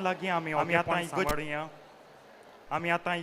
लागीं आमी आमी आतां सांबाळुया आमी आतां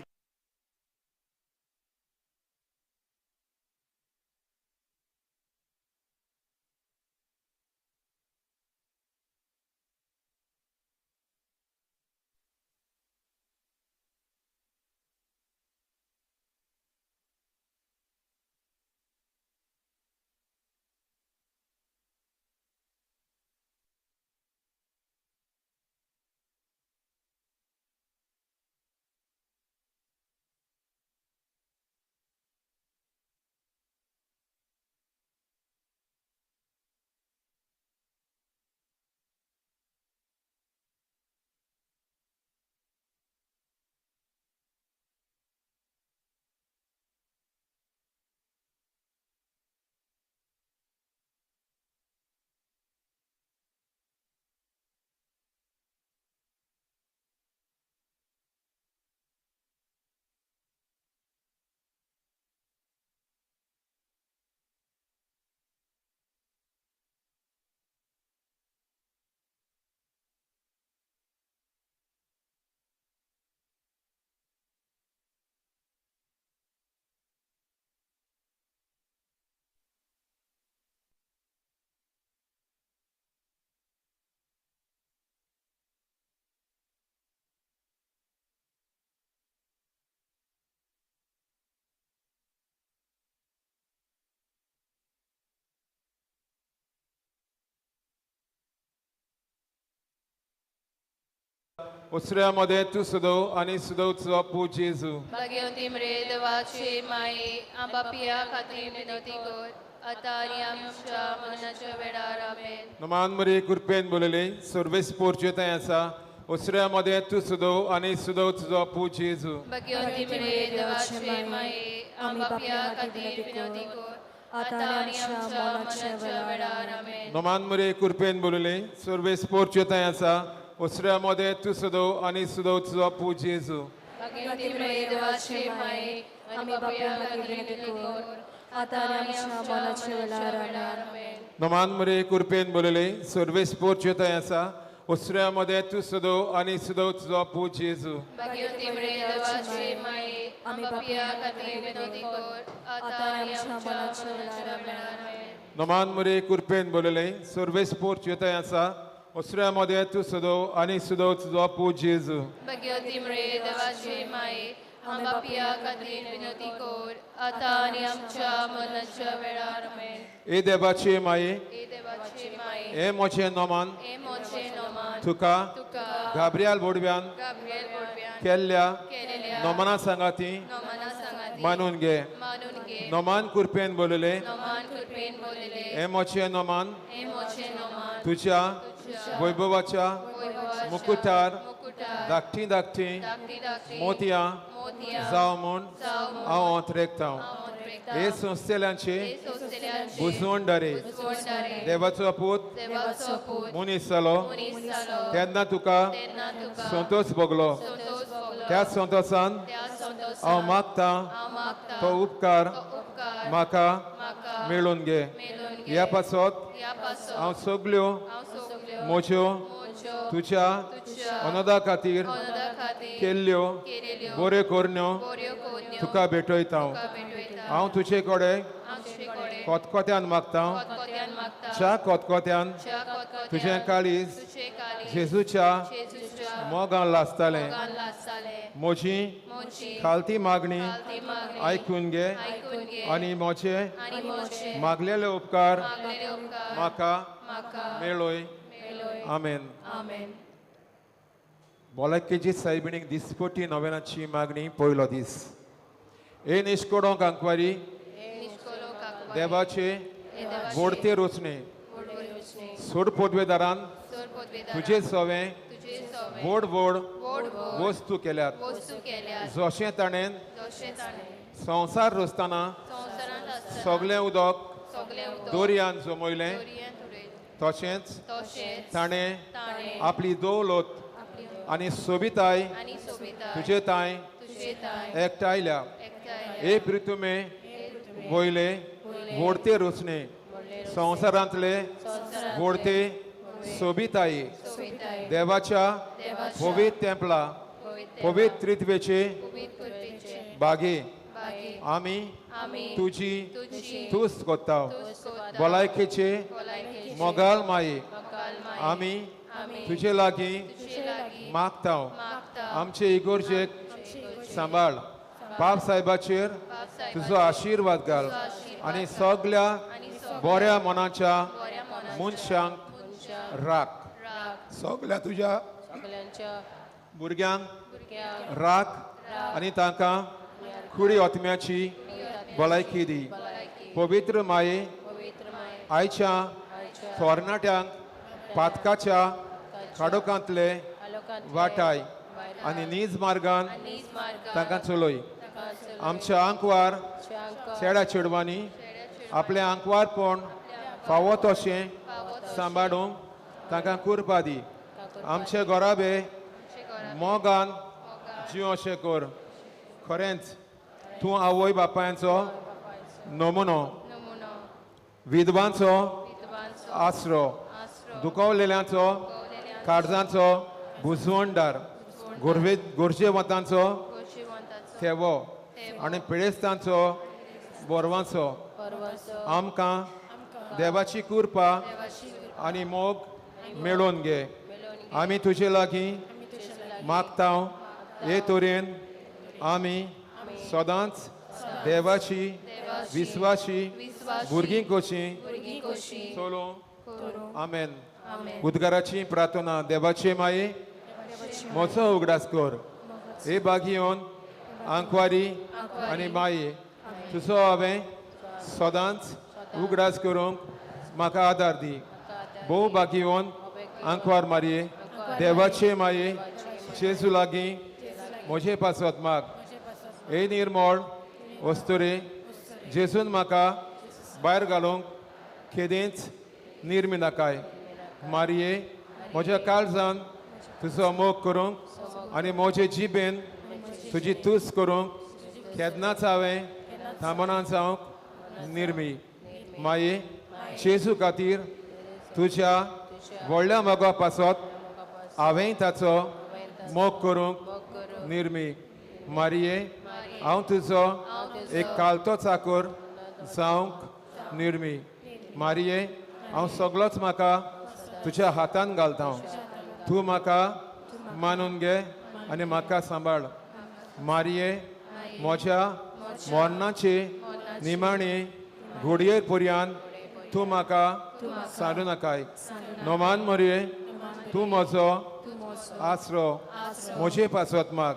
उसऱ्या मध्ये तू सुदो आणि सुदोचो पूत जेजू। भाग्यवती मरिये देवाची माये आमच्या पापयां खातीर विनवती कर आतां आनी आमच्या मरणाच्या वेळार। आमेन। नमान मरिये कृपेन बोलले सर्वेस पोर्चेताय आसा उसऱ्या मध्ये तू सुदो आणि सुदोचो पूत जेजू। भाग्यवती मरिये देवाची माये आमच्या पापयां खातीर विनवती कर आतां आनी आमच्या मरणाच्या वेळार। आमेन। नमान मरिये कृपेन बोलले सर्वेस पोर्चेताय आसा उसऱ्या मध्ये तू सुदो आणि सुदोचो पूत जेजू। भाग्यवती मरिये देवाची माये आमच्या पापयां खातीर विनवती कर आतां आनी आमच्या मरणाच्या वेळार। आमेन। नमान मरिये कृपेन बोलले सर्वेस पोर्चेताय आसा उसऱ्या मध्ये तू सुदो आणि सुदोचो पूत जेजू। भाग्यवती मरिये देवाची माये आमच्या पापयां खातीर विनवती कर आतां आनी आमच्या मरणाच्या वेळार। आमेन। नमान मरिये कृपेन बोलले सर्वेस पोर्चेताय आसा उसऱ्या मध्ये तू सुदो आणि सुदोचो पूत जेजू। भाग्यवती मरिये देवाची माये आमच्या पापयां खातीर विनवती कर आतां आनी आमच्या मरणाच्या वेळार। आमेन। ए देवाची माये, ए देवाची माये, ए मोचे नोमान, ए मोचे नोमान, तुका तुका गाब्रियल बोडव्यान गाब्रियल बोडव्यान केल्ल्या केलेल्या नोमना सांगाती नोमना सांगाती मानून घे। मानून घे। नोमान कृपेन बोलले नोमान कृपेन बोलले ए मोचे नोमान, ए मोचे नोमान, तुझ्या वैभवाच्या मुकुटार मुकुटार धाकटी धाकटी धाकटी धाकटी मोतयां मोतयां जावं म्हूण जावं म्हूण हांव अंतरेकता। हांव अंतरेकता। हे संस्थेल्यांची हे संस्थेल्यांची बुजवणदारी बुजवणदारी देवाचो पूत देवाचो पूत मनीस जालो मनीस जालो तेन्ना तुका तेन्ना तुका संतोष भोगलो। संतोष भोगलो। त्या संतोषान त्या संतोषान हांव मागता हांव मागता तो उपकार तो उपकार म्हाका म्हाका मेळून घे। मेळून घे। ह्या पासत ह्या पासत हांव सगल्यो हांव सगल्यो म्हज्यो म्हज्यो तुज्या तुज्या अनदा खातीर अनदा खातीर केल्ल्यो केलेल्यो बऱ्यो करण्यो बऱ्यो करण्यो तुका भेटयता। तुका भेटयता। हांव तुजे कडेन हांव तुजे कडेन कोतकोत्यान मागता कोतकोत्यान मागता च्या कोतकोत्यान च्या कोतकोत्यान तुजें काळीज तुजें काळीज जेजूच्या जेजूच्या मोगान लासतालें। मोगान लासतालें। म्हजी म्हजी खालती मागणी खालती मागणी आयकून घे आयकून घे आनी म्हजे आनी म्हजे मागलेले उपकार मागलेले उपकार म्हाका म्हाका मेळय। मेळय। आमेन। आमेन। भलायकेची सायबिणीक दिसपटी नव्यानाची मागणी पयलो दीस। हे निश्कोडोंक आंकवारी देवाचे वोडते रोचणे सोड पोटवेदारान तुजे सवे व्हड व्हड वस्तू केल्यात जशें ताणें संवसार रचतना सगळें उदक दोरयान जमयलें तशेंच ताणें आपली दौलत आनी सोबिताय तुजे तांय एकठायल्या। हे पृथ्वी वयले वोडते रचणे संवसारांतले वोडते सोबिताये देवाच्या पवित्र तेंपला पवित्र त्रित्वेचे बागे आमी तुजी तुस्त कोत्ता। भलायकेचे मोगाल माये आमी तुजे लागीं मागता। आमचे इगोर्जेक सांबाळ। बाप साहेबाचेर तुजो आशिर्वाद घाल आनी सगळ्या बऱ्या मनाच्या मनशांक राख। सगळ्या तुज्या भुरग्यांक राख आनी तांकां कुडी आत्म्याची भलायकी दी। पवित्र माये आयच्या थोरणाट्यांक पातकाच्या काडोकांतले वाटाय आनी नीज मार्गान तांकां चलय। आमच्या आंकवार चेड्या चेडवांनी आपलें आंकवारपण फावो तशें सांबाळूंक तांकां कुरपा दी। आमचे घराबे मोगान जिव अशें कर। खरेंच तूं आवय बापायांचो नमुनो, विधवांचो आसरो, दुखवलेल्यांचो काळजांचो बुजवणदार, गरजेवंतांचो थेवो आनी पिडेस्तांचो बोरवांचो। आमकां देवाची कृपा आनी मोग मेळोवन घे। आमी तुजे लागीं मागता हे तरेन आमी सदांच देवाची विस्वाशी भुरगीं कशीं चलो। आमेन। उद्गाराची प्रार्थना। देवाचे माये म्हजो उगडास कर। हे बागयोन आंकवारी आनी माये तुजो हांवें सदांच उगडास करूंक म्हाका आदार दी। भोव बागयोन आंकवार मारये देवाचे माये जेजू लागीं म्हजे पासत माग। हे निर्मळ वस्तुरे जेजून म्हाका भायर घालूंक केदेंच निर्मी नाकाय। मारये म्हज्या काळजान तुजो मोग करूंक आनी म्हजे जिबेन तुजी तुस्त करूंक केन्नाच हांवें थांबना जावंक निर्मी। माये जेजू खातीर तुज्या व्हडल्या मोगा पासत हांवें ताचो मोग करूंक निर्मी। मारये हांव तुजो एक कालतो चाकर जावंक निर्मी। मारये हांव सगळोच म्हाका तुज्या हातान घालता। तूं म्हाका मानून घे आनी म्हाका सांबाळ। मारये म्हज्या मरणाचे निमाणे घडये पर्यंत तूं म्हाका सांडू नाकाय। नोमान मरये तूं म्हजो आसरो म्हजे पासत माग।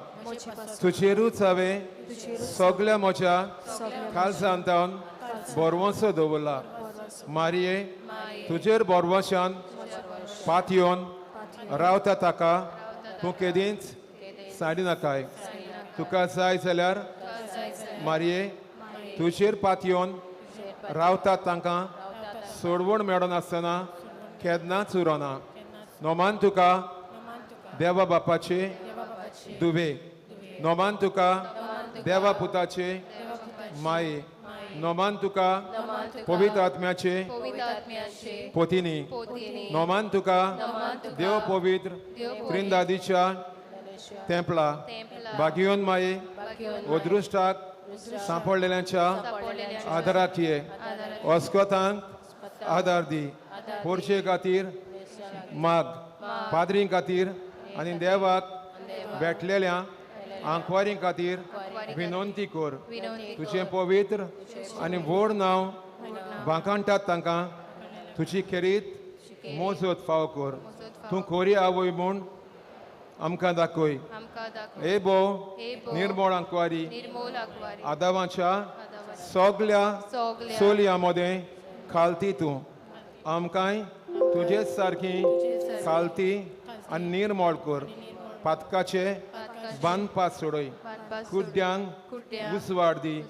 तुजेरूच हांवें सगळ्या म्हज्या काळजांतावन बरवंसो दवरला। मारये तुजेर बरवंशान पातयेवन रावता ताका तूं केदींच सांडी नाकाय। तुका जाय जाल्यार मारये तुजेर पातयेवन रावता तांकां सोडवण मेळनासतना केन्नाच उरना। नोमान तुका देवा बापाचे दुवे, नोमान तुका देवा पुताचे माये, नोमान तुका पवित्र आत्म्याचे पोतिनी, नोमान तुका देव पवित्र त्रिंदादीच्या तेंपला बागियोन माये अदृश्टाक सांपडलेल्यांच्या आदाराक ये। अस्कोतांक आदार दी। पोरशे खातीर माग, पाद्रीं खातीर आनी देवाक भेटलेल्या आंकवारीं खातीर विनंती कर। तुजें पवित्र आनी व्हड नांव वांकाणटात तांकां तुजी खेरीत मोजत फाव कर। तूं खोरी आवय म्हूण आमकां दाखय। हे भोव निर्मळ आंकवारी आदावाच्या सगळ्या चलयां मदें खालती तूं आमकांय तुजेच सारकी खालती आनी निर्मळ कर। पातकाचे बांदपास सोडय, कुड्ड्यांक उजवाड दी।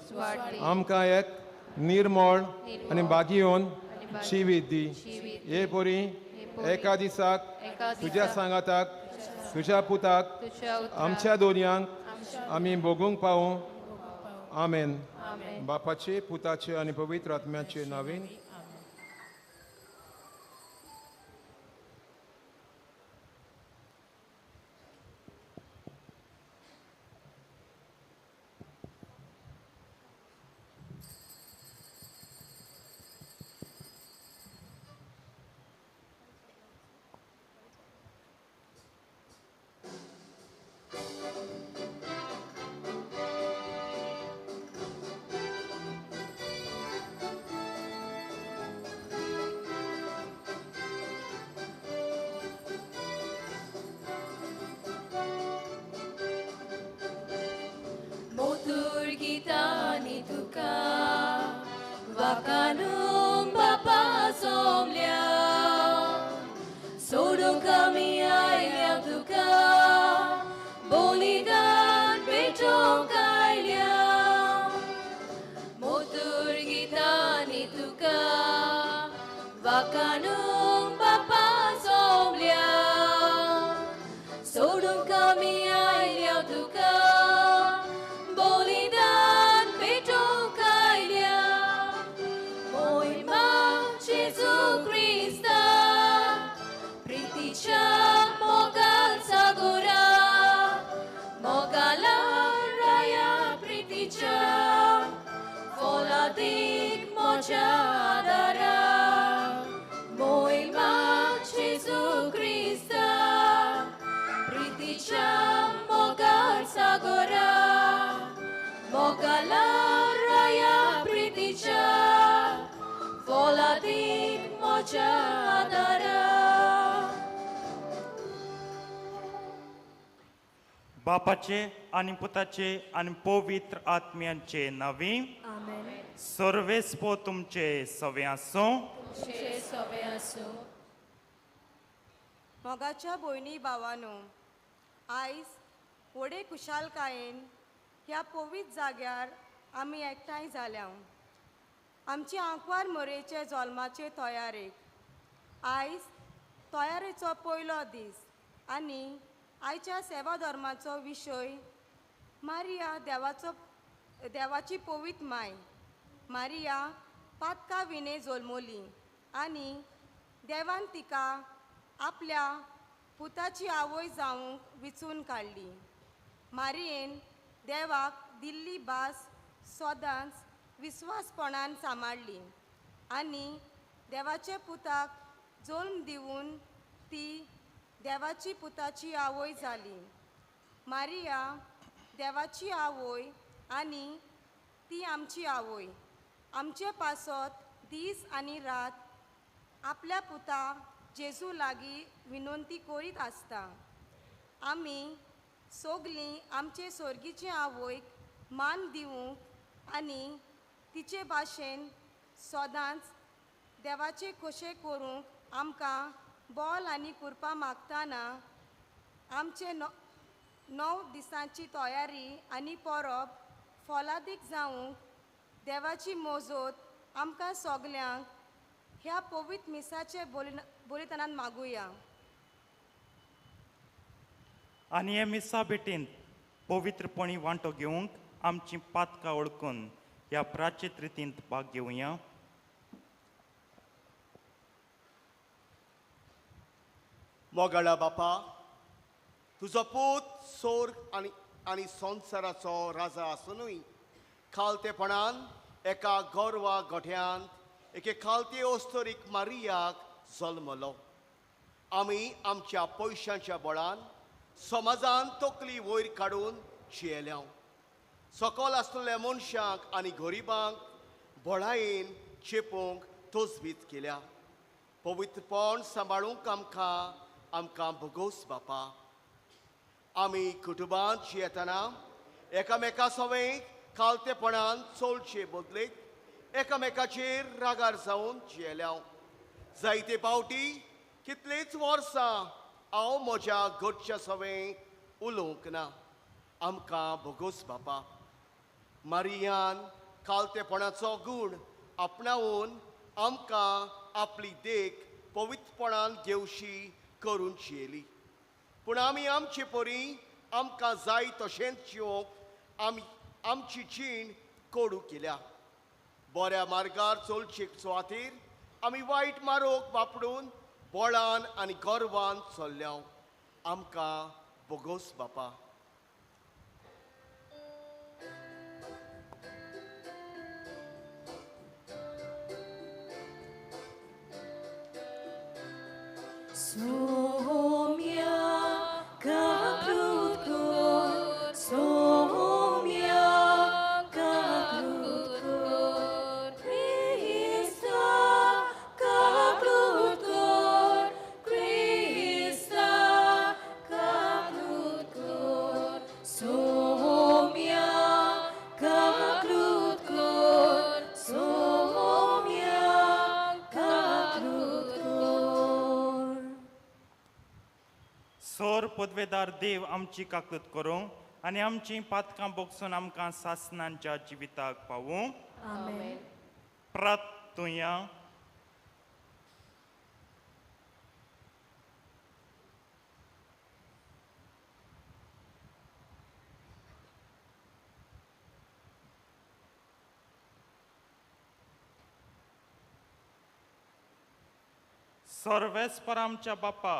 आमकां एक निर्मळ आनी बागयोन जिवीत दी। हे परी एका दिसाक तुज्या सांगाताक तुज्या पुताक आमच्या दोनयांक आमी भोगूंक पावूं। आमेन। बापाचे पुताचे आनी पवित्र आत्म्याचे नांवान। तुका वाकानूंक बापा सोमल्या सोडूंक आमी आयल्या तुका बलिदान पेटोवंक आयल्या मोतूर गितांनी तुका वाकानूंक बापा सोमल्या सोडूंक आमी आयल्या तुका बलिदान पेटोवंक आयल्या मोहिमा जेजू क्रिस्ता प्रितीच्या मोगाल सागोरा मोगाला राया प्रितीच्या फोलादीक मोज्या आदारा मोहिमा जेजू क्रिस्ता प्रितीच्या मोगाल सागोरा मोगाला राया प्रितीच्या फोलादीक मोज्या आदारा. बापाचे आनी पुताचे आनी पवित्र आत्म्यांचे नांवी. आमेन. सर्वेस्पो तुमचे सवे आसूं. तुमचे सवे आसूं. मोगाच्या भयणी भावानो, आयज व्हडे खुशालकायेन ह्या पवित्र जाग्यार आमी एकठांय जाल्या आमची आंकवार मोरेचे जल्माचे तयारेक. आयज तयारेचो पयलो दीस आनी आयच्या सेवा धर्माचो विशय मारिया देवाचो देवाची पवित्र माय. मारिया पातका विणे जल्मली आनी देवान तिका आपल्या पुताची आवय जावंक विचून काडली. मारियेन देवाक दिल्ली भास सदांच विस्वासपणान सांबाळ्ळी आनी देवाच्या पुताक जल्म दिवन ती देवाची पुताची आवय जाली. मारिया देवाची आवय आनी ती आमची आवय. आमचे पासत दीस आनी रात आपल्या पुता जेजू लागीं विनंती करीत आसता. आमी सगलीं आमचे सोर्गीचे आवयक मान दिवंक आनी तिचे भाशेन सदांच देवाचे खोशे करूंक आमकां बोल आनी कुरपा मागतना आमचे 9 दिसांची तयारी आनी परब फोलादीक जावंक देवाची मोजोत आमकां सगल्यांक ह्या पवित्र मिसाचे बलिदानान मागुया. आनी हे मिसा भेटींत पवित्रपणी वांटो घेवंक आमची पातकां वळखून ह्या प्राचीत रितींत भाग घेवया. मोगाळा बापा, तुजो पूत सोर्ग आनी आनी संवसाराचो राजा आसुनूय खालतेपणान एका गोरवा गोठ्यांत एके खालते अस्तोरीक मारियाक जल्मलो. आमी आमच्या पयशांच्या बळान समाजान तकली वयर काडून जियेल्या. सकल आसलेल्या मनशांक आनी गरिबांक बळायेन चेपूंक तजवीज केल्या. पवित्रपण सांबाळूंक आमकां आमकां भोगोस बापा. आमी कुटुंबांत जियेतना एकामेका सवंय खालतेपणान चोलचे बदलेक एकामेकाचेर रागार जावन जियेल्या. जायते पावटी कितलींच वर्सां हांव म्हज्या घरच्या सवंय उलोवंक ना. आमकां भोगोस बापा. मारियान खालतेपणाचो गूण आपणावन आमकां आपली देख पवित्रपणान घेवशी करून जियेली. पूण आमी आमचे परी आमकां जाय तशेंच जिवंक आमी आमची जीण कोडू केल्या. बऱ्या मार्गार चलचे सुवातेर आमी वायट मारोग वापरून बळान आनी गर्वान चल्ल्या. आमकां भोगोस बापा. Somia kaklutkur, somia kaklutkur, Krista kaklutkur, Krista kaklutkur. पदवेदार देव आमची काकूत करूं आनी आमची पातकां बोगसून आमकां सासनांच्या जिविताक पावूं. आमेन. प्रार्थुया. सर्वेस्पर आमच्या बापा,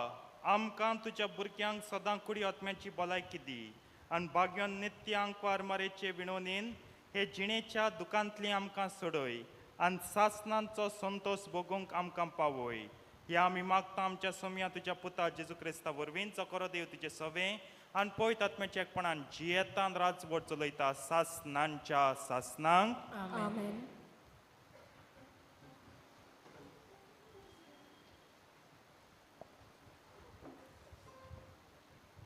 आमकां तुज्या भुरग्यांक सदां कुडी आत्म्याची भलायकी दी आनी भाग्यान नित्य आंकवार मारेचे विणोनीन हे जिणेच्या दुकांतली आमकां सोडय आनी सासनांचो संतोश भोगूंक आमकां पावय. ह्या आमी मागता आमच्या सोम्या तुज्या पुता जेजू क्रिस्ता वरवीं, जो करो देव तुजें सवें आनी पयत आत्म्याच्या एकपणान जियेतान राजवट चलयता सासनांच्या सासनांक. आमेन.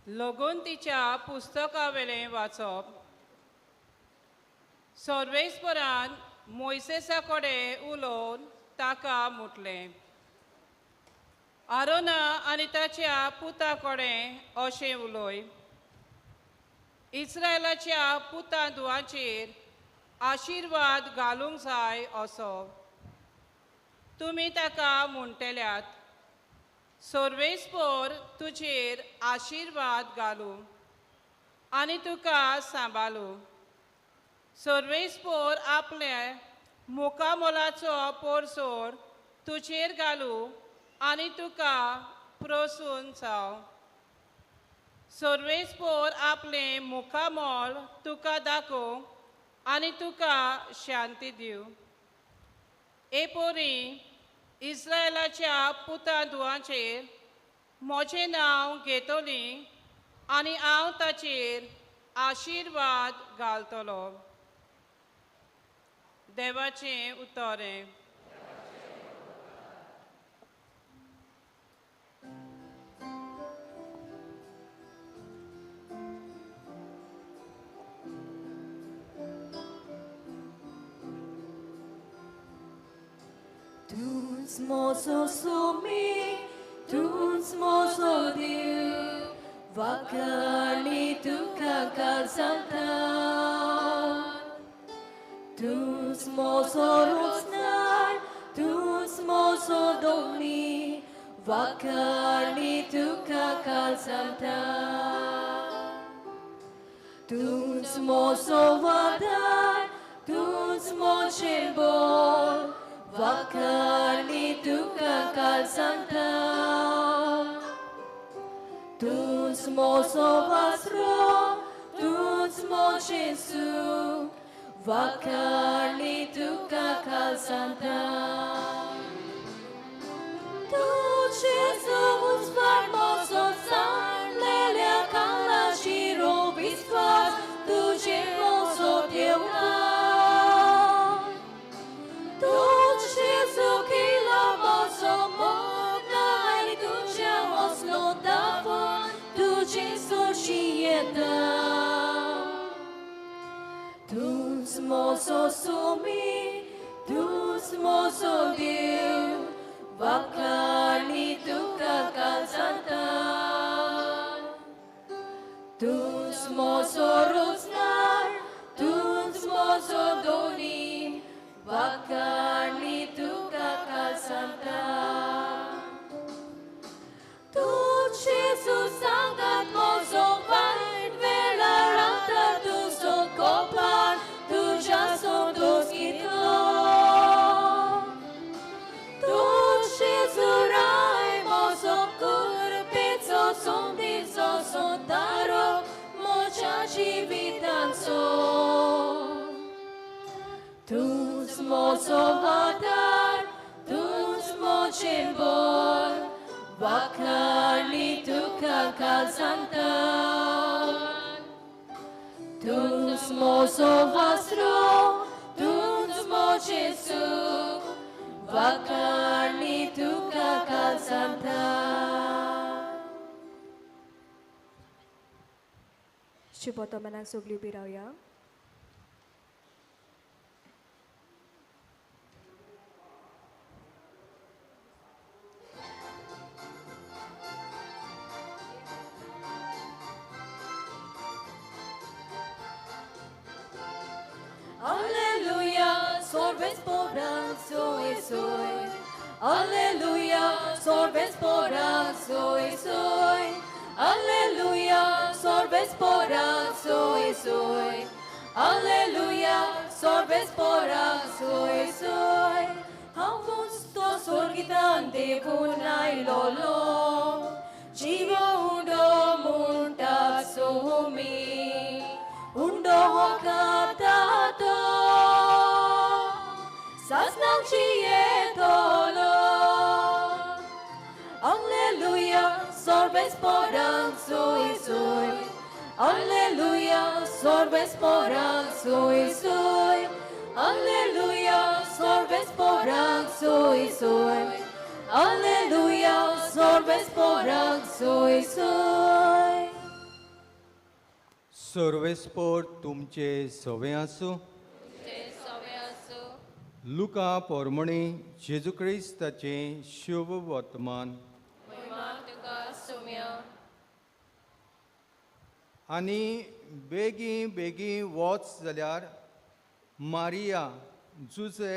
लगोंतीच्या पुस्तकावेलें वाचप. सर्वेस्परान मोयसेसा कडेन उलोवन ताका म्हटलें, आरोना आनी ताच्या पुता कडेन अशें उलय, इस्रायलाच्या पुता धुवांचेर आशिर्वाद घालूंक जाय असो तुमी ताका म्हणटल्यात. सर्वेस्पर तुजेर आशिर्वाद घालूं आनी तुका सांबाळूं. सर्वेस्पर आपल्या मुखामोलाचो पोरसोर तुजेर घालूं आनी तुका प्रसून जावं. सर्वेस्पर आपलें मुखामोल तुका दाखोवं आनी तुका शांती दिवं. हे पोरी इस्रायलाच्या पुता धुवांचेर म्हजें नांव घेतली आनी हांव ताचेर आशिर्वाद घालतलो. देवाचें उतरें. Tuns mozo sumi, tuns mozo diu, vakani tuka kalsanta. Tuns mozo rosnar, tuns mozo doni, vakani tuka kalsanta. Tuns mozo vadar, tuns mochembol, vakani tuka kalsanta. Tuns mozo vasro, tuns mochesu, vakani tuka kalsanta. Tu Jesus formoso san lelia kala shiro biswas, tu mozo deuta. Tu Jesus kila mozo mona e tu chamos lotavon, tu Jesus shieta. Tuns mozo sumi, tuns mozo diu, vakani tuka kalsanta. Tuns mozo rosnar, tuns mozo doni, vakani tuka kalsanta. Tu Jesus sangat mozo vain vela rata tu so kopan, tu jason dos gito. Tu Jesus rai mozo kurpezo son dizo son taro mocha jivitanso. Tuns mozo vadar, tuns mochembol, vakani tuka kalsanta. Tuns mozo vasro, tuns mochesu, vakani tuka kalsanta. शुभोतमनाक सगळी उबी रावया. Sorves porang soy soy. Alleluia, sorbes porang soy soy. Alleluia, sorbes porang soy soy. Alleluia, sorbes porang soy soy. हांवूच तो स्वर्गितान देवून आयलोलो, जीव उंडो म्हणटा सोमी, उंडो हो खाता तो सासणाक जियेतलो. Alleluia, sorbes porang soy soy. Alleluia, sorbes porang soy soy. Alleluia, sorbes porang soy soy. Alleluia, sorbes porang soy soy. सर्वेस्पोर तुमचे सवे आसूं. लुका पोरमणी जेजू क्रिस्ताचें शुभ वर्तमान. आनी बेगी बेगी वच जाल्यार मारिया जुजे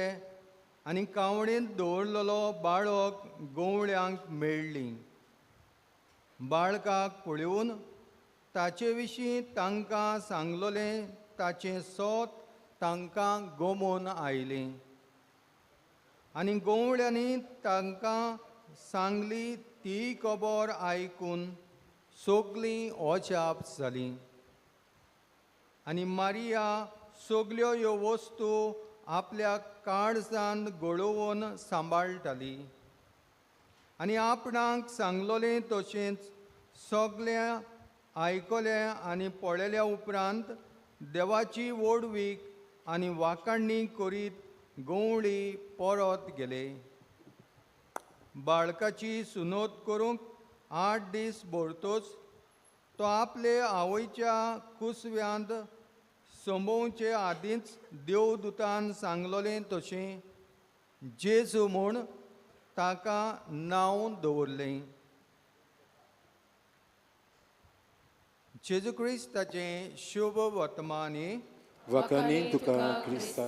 आनी कावणेंत दवरलेलो बाळक गवळ्यांक मेळ्ळी. बाळकाक पळोवन ताचे विशीं तांकां सांगलोलें ताचें सोत तांकां गोमोन आयलें. आनी गवळ्यांनी तांकां सांगली ती खबर आयकून सगळीं अजाप जालीं. आनी मारिया सगल्यो ह्यो वस्तू आपल्या काळजान गळोवन सांबाळटाली. आनी आपणाक सांगलोलें तशेंच सगळें आयकलें आनी पळयल्या उपरांत देवाची व्हडवीक आनी वाखाणणी करीत गवळी परत गेले. बाळकाची सुनोत करूंक 8 दीस भरतोच तो आपले आवयच्या कुसव्यांत संभोवचे आदींच देवदूतान सांगलोलें तशें जेजू म्हूण ताका नांव दवरलें. जेजू क्रिस्ताचें शुभ वर्तमान. वाखाणी तुका क्रिस्ता.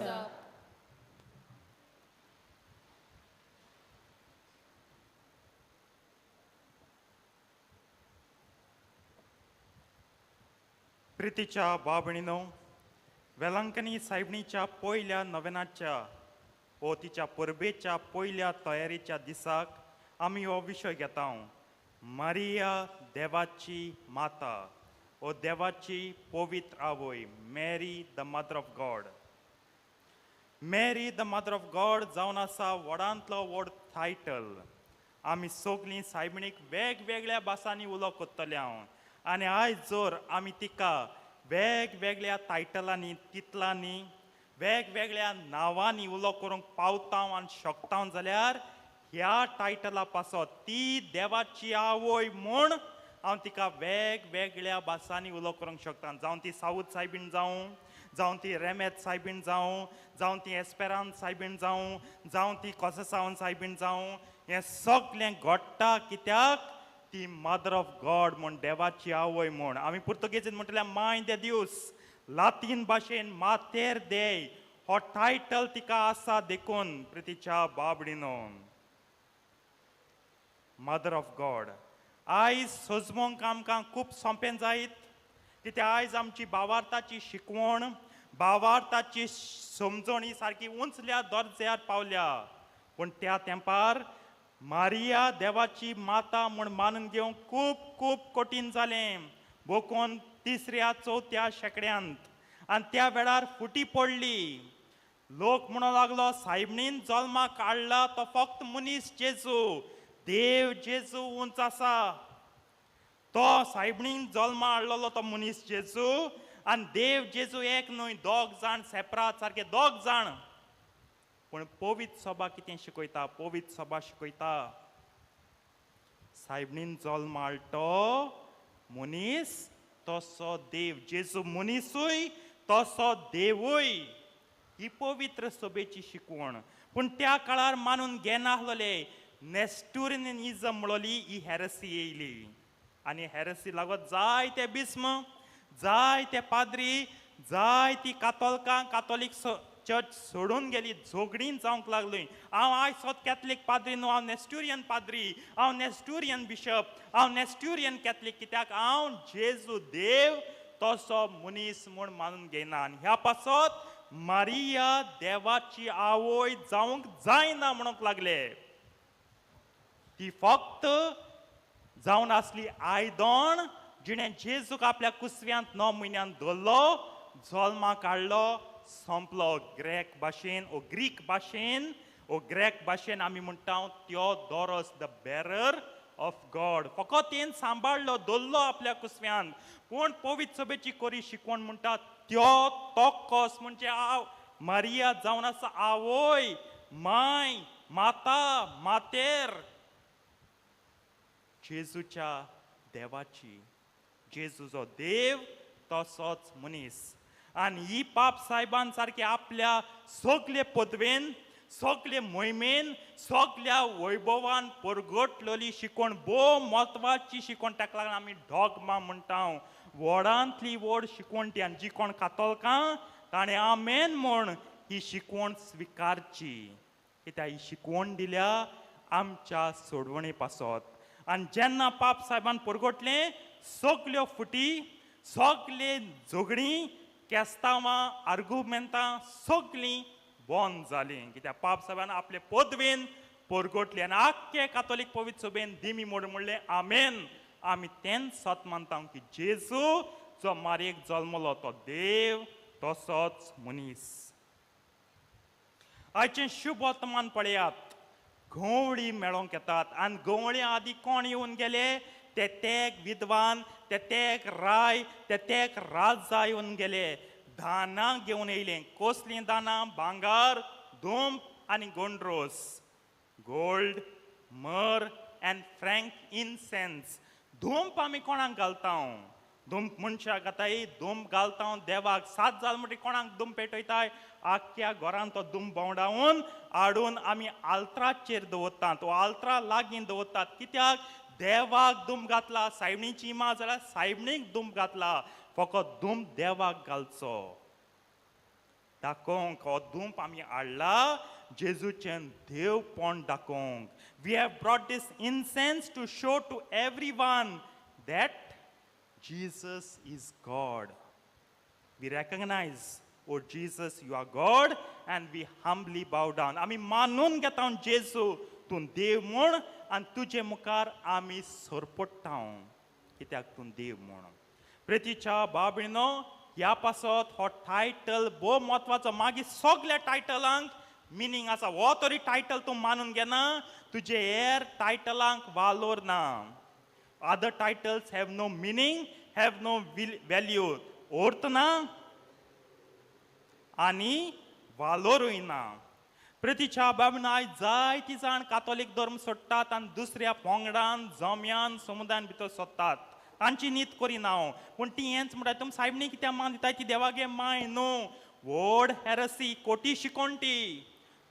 प्रितीच्या बाबणीनो, वेलांकनी सायबणीच्या पयल्या नवेनाच्या वो तिच्या परबेच्या पयल्या तयारीच्या दिसाक आमी हो विशय घेता, मारिया देवाची माता वो देवाची पवित्र आवय, Mary the mother of God. Mary the mother of God जावन आसा व्हडांतलो व्हड टायटल. आमी सगळीं सायबणीक वेगवेगळ्या भासांनी उलो करतले हांव, आनी आयज जर आमी तिका वेगवेगळ्या टायटलांनी, तितलांनी, वेगवेगळ्या नांवांनी उलो करूंक पावता आनी शकता जाल्यार ह्या टायटला पासत ती देवाची आवय म्हूण हांव तिका वेगवेगळ्या भासांनी उलो करूंक शकता. जावं ती साऊथ सायबीण जावं, जावं ती रेमेत सायबीण जावं, जावं ती एस्पेरांत सायबीण जावं, जावं ती कोसेसावन सायबीण जावं, हें सगळें घडटा कित्याक ती मदर ऑफ गॉड म्हूण, देवाची आवय म्हूण. आमी पुर्तुगेजीन म्हणटले माय दे दिवस, लातीन भाशेन मातेर देय हो टायटल तिका आसा देखून प्रितीच्या बाबडीनो मदर ऑफ गॉड. आयज सजमोंक आमकां खूब सोंपें जायत कित्याक आयज आमची भावार्थाची शिकवण, भावार्थाची समजण ही सारकी उंचल्या दर्ज्यार पावल्या. पूण त्या तेंपार मारिया देवाची माता म्हूण मानून घेवंक खूब खूब कठीण जालें, बोकोन 3ऱ्या 4थ्या शेंकड्यांत. आनी त्या वेळार फुटी पडली. लोक म्हणूंक लागलो सायबणीन जल्माक काडला तो फक्त मनीस जेजू, देव जेजू उंच आसा. तो सायबणीन जल्मा हाडलेलो तो मनीस जेजू आनी देव जेजू एक न्हय, दोग जाण सेपरात सारके दोग जाण. पूण पवित्र सभा कितें शिकयता? पवित्र सभा शिकयता सायबणीन जल्मा हाडलो मनीस तसो देव जेजू मनीसूय तसो देवूय. ही पवित्र सभेची शिकवण. पूण त्या काळार मानून घेनासलेले नेस्टुरियनिजम म्हणली ही हेरसी येयली आनी हेरसी लागत जायते बिस्म, जायते पाद्री, जायती कातोलकां, कातोलीक चर्च सोडून गेली, झगडीन जावंक लागली. हांव आयज सोद कॅथलीक पाद्री न्हू, हांव नेस्टुरियन पाद्री, हांव नेस्टुरियन बिशप, हांव नेस्टुरियन कॅथलीक, कित्याक हांव जेजू देव तसो मनीस म्हूण मानून घेयना. आनी ह्या पासत मारिया देवाची आवय जावंक जायना म्हणूंक लागले. ती फक्त जावन आसली आयदण जिणें जेजूक आपल्या कुसव्यांत 9 म्हयन्यान धरलो, जल्माक हाडलो, सोंपलो. ग्रेक भाशेन ओ ग्रीक भाशेन ओ ग्रेक भाशेन आमी म्हणटा Theodoros, the bearer of God. फकत तेन सांबाळ्ळो, धरलो आपल्या कुसव्यान. पूण पवित्र सभेची कोरी शिकवण म्हणटा थियोटोकोस म्हणजे आव मारिया जावन आसा आवय, माय, माता, मातेर जेजूच्या देवाची. जेजू जो देव तसोच मनीस. आनी ही पाप सायबान सारके आपल्या सगले पदवेन, सगले मोहिमेन, सगल्या वैभवान परगटलेली शिकवण भोव म्हत्वाची शिकवण. ताका लागून आमी डॉगमा म्हणटा, व्हडांतली व्हड शिकवण ती. आनी जी कोण कातोलकां ताणें आमेन म्हूण ही शिकवण स्विकारची, कित्याक ही शिकवण दिल्या आमच्या सोडवणे पासत. आनी जेन्ना पाप सायबान परगटलें, सगल्यो फुटी, सगले झगडीं, केस्तांवां, आर्गुमेंतां सगलीं बंद जालीं, कित्याक पाप सायबान आपले पदवेन परगटलें. आनी आख्खे कातोलीक पवित्र सभेन दिमी मोड म्हणलें आमेन. आमी तेंच सत मानता की जेजू जो मारयेक जल्मलो तो देव तसोच मनीस. आयचें शुभ वर्तमान पळयात, गंवळी मेळोंक येतात. आनी गंवळी आदी कोण येवन गेले? ते तेग विद्वान, ते तेग राय, ते तेग राजा येवन गेले. दानां घेवन येयले. कसलीं दानां? भांगर, धूंप आनी गोंड्रोस, gold, myrrh and frankincense. धूंप आमी कोणाक घालता? धूंप मनशाक घाताय, धूंप घालता देवाक. सात जाल म्हणटकीर कोणाक धूंप पेटयताय? आख्ख्या घरान तो धूंप भोंवडावन हाडून आमी आल्त्राचेर दवरतात, तो आल्त्रा लागीं दवरतात. कित्याक? देवाक धूंप घातला. सायबणीची मा जाल्यार सायबणीक धूंप घातला. फकत धूंप देवाक घालचो, दाखोवंक हो धूंप आमी हाडला जेजूचें देवपण दाखोवंक. We have brought this incense to show to everyone that Jesus is God. We recognize, O Jesus, you are God, and we humbly bow down. आमी मानून घेता जेजू तूं देव म्हूण, आनी तुजे मुखार आमी सरपडटा, कित्याक तूं देव म्हूण. प्रेतीच्या बाबीनो, ह्या पासत हो टायटल भोव म्हत्वाचो. मागीर सगल्या टायटलांक मिनींग आसा. हो तरी टायटल तूं मानून घेना, तुजे हेर टायटलांक वालोर ना. Other titles have no meaning, have no value. अर्थ ना आनी वालोरूय ना. प्रतिच्या बाबीन आयज जायती जाण कातोलीक धर्म सोडटात आनी दुसऱ्या पोंगडान, जम्यान, समुदायान भितर सोदतात. तांची नीत करिना हांव, पूण ती हेंच म्हणटा, तुमी सायबणी कित्याक मान दिताय, ती देवागे माय न्हू. व्हड हेरसी, कोटी शिकोण ती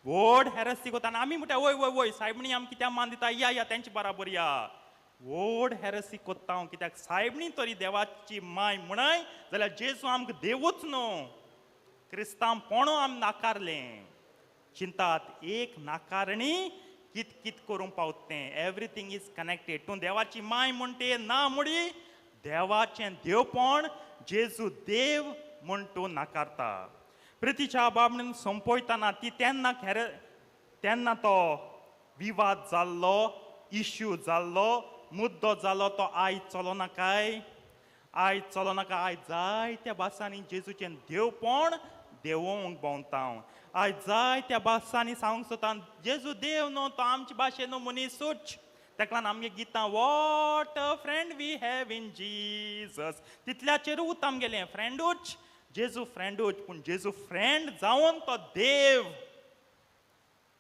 व्हड हेरसी कोता. आनी आमी म्हणटा वय वय वय सायबणी आमी कित्याक मान दिता, या या तेंचे बराबर या. व्हड हेरसी कोत्ता हांव, कित्याक सायबणी तरी देवाची माय म्हणाय जाल्यार जेजू आमकां देवूच न्हू. क्रिस्तांव पोणो आमी नाकारलें. चिंतात एक नाकारणी कित कित करूंक पावता तें. Everything is connected. तूं देवाची माय म्हणटे ना मुडी, देवाचें देवपण जेजू देव म्हूण तूं नाकारता. प्रितीच्या बाबणीन सोंपयतना ती तेन्ना खेर तेन्ना तो विवाद जाल्लो, इश्यू जाल्लो, मुद्दो जालो, तो आयज चलो नाकाय, आयज चलो नाका. आयज जायत्या भासांनी जेजूचें देवपण देवोवंक भोंवता हांव. आयज जायत्या भासांनी सांगूंक सोदता जेजू देव न्हू, तो आमचे भाशेन न्हू, मनीसूच. ताका लागून आमगे गितां what a friend we have in Jesus, तितल्याचेरूच उत आमगेलें फ्रेंडूच, जेजू फ्रेंडूच. पूण जेजू फ्रेंड जावन तो देव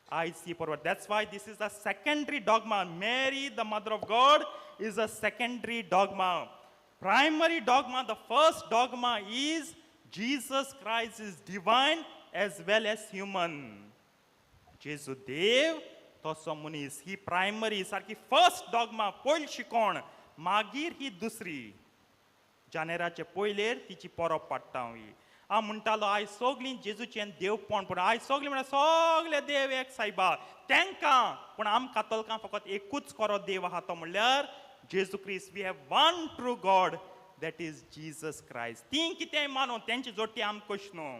आयज C परवड. That's why this is a secondary dogma. Mary the mother of God is a secondary dogma. Primary dogma, the first dogma is Jesus Christ is divine as well as human. जेजू देव तसो मनीस. ही primary सारकी first dogma, पयली शिकोण. मागीर ही दुसरी जानेराचे पयलेर तिची परब पाडटा ही. हांव म्हणटालो आयज सगळीं जेजूचें देवपण, पूण आयज सगळीं म्हणल्यार सगळे देव एक सायबा तेंकां, पूण आम कातोलकां फकत एकूच खरो देव आहा, तो म्हणल्यार जेजू क्रिस्त. We have one true God, that is Jesus Christ. तीं कितेंय मानू, तेंची जोटी आमकां कशी न्हू,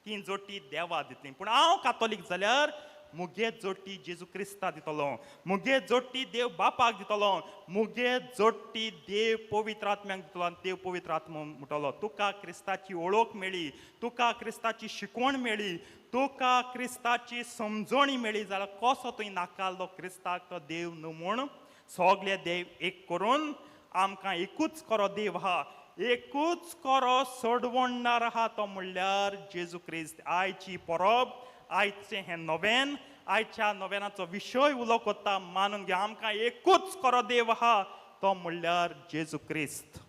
तीं जोटी देवा दितलीं, पूण हांव कातोलीक जाल्यार मुगे जोटी जेजू क्रिस्ता दितलो, मुगे जोटी देव बापाक दितलो, मुगे जोटी देव पवित्र आत्म्याक दितलो. आनी देव पवित्र आत्मो म्हणटलो तुका क्रिस्ताची ओळख मेळ्ळी, तुका क्रिस्ताची शिकवण मेळ्ळी, तुका क्रिस्ताची समजणी मेळ्ळी, जाल्यार कसो तुवें नाकारलो क्रिस्ताक तो देव न्हू म्हूण? सगळे देव एक करून आमकां एकूच खरो देव आहा, एकूच खरो सोडवणदार आहा, तो म्हणल्यार जेजू क्रिस्त. आयची परब, आयचें हें नोवेन, आयच्या नोवेनाचो विशय उलो कोत्ता मानून घे, आमकां एकूच खरो देव आहा, तो म्हणल्यार जेजू क्रिस्त.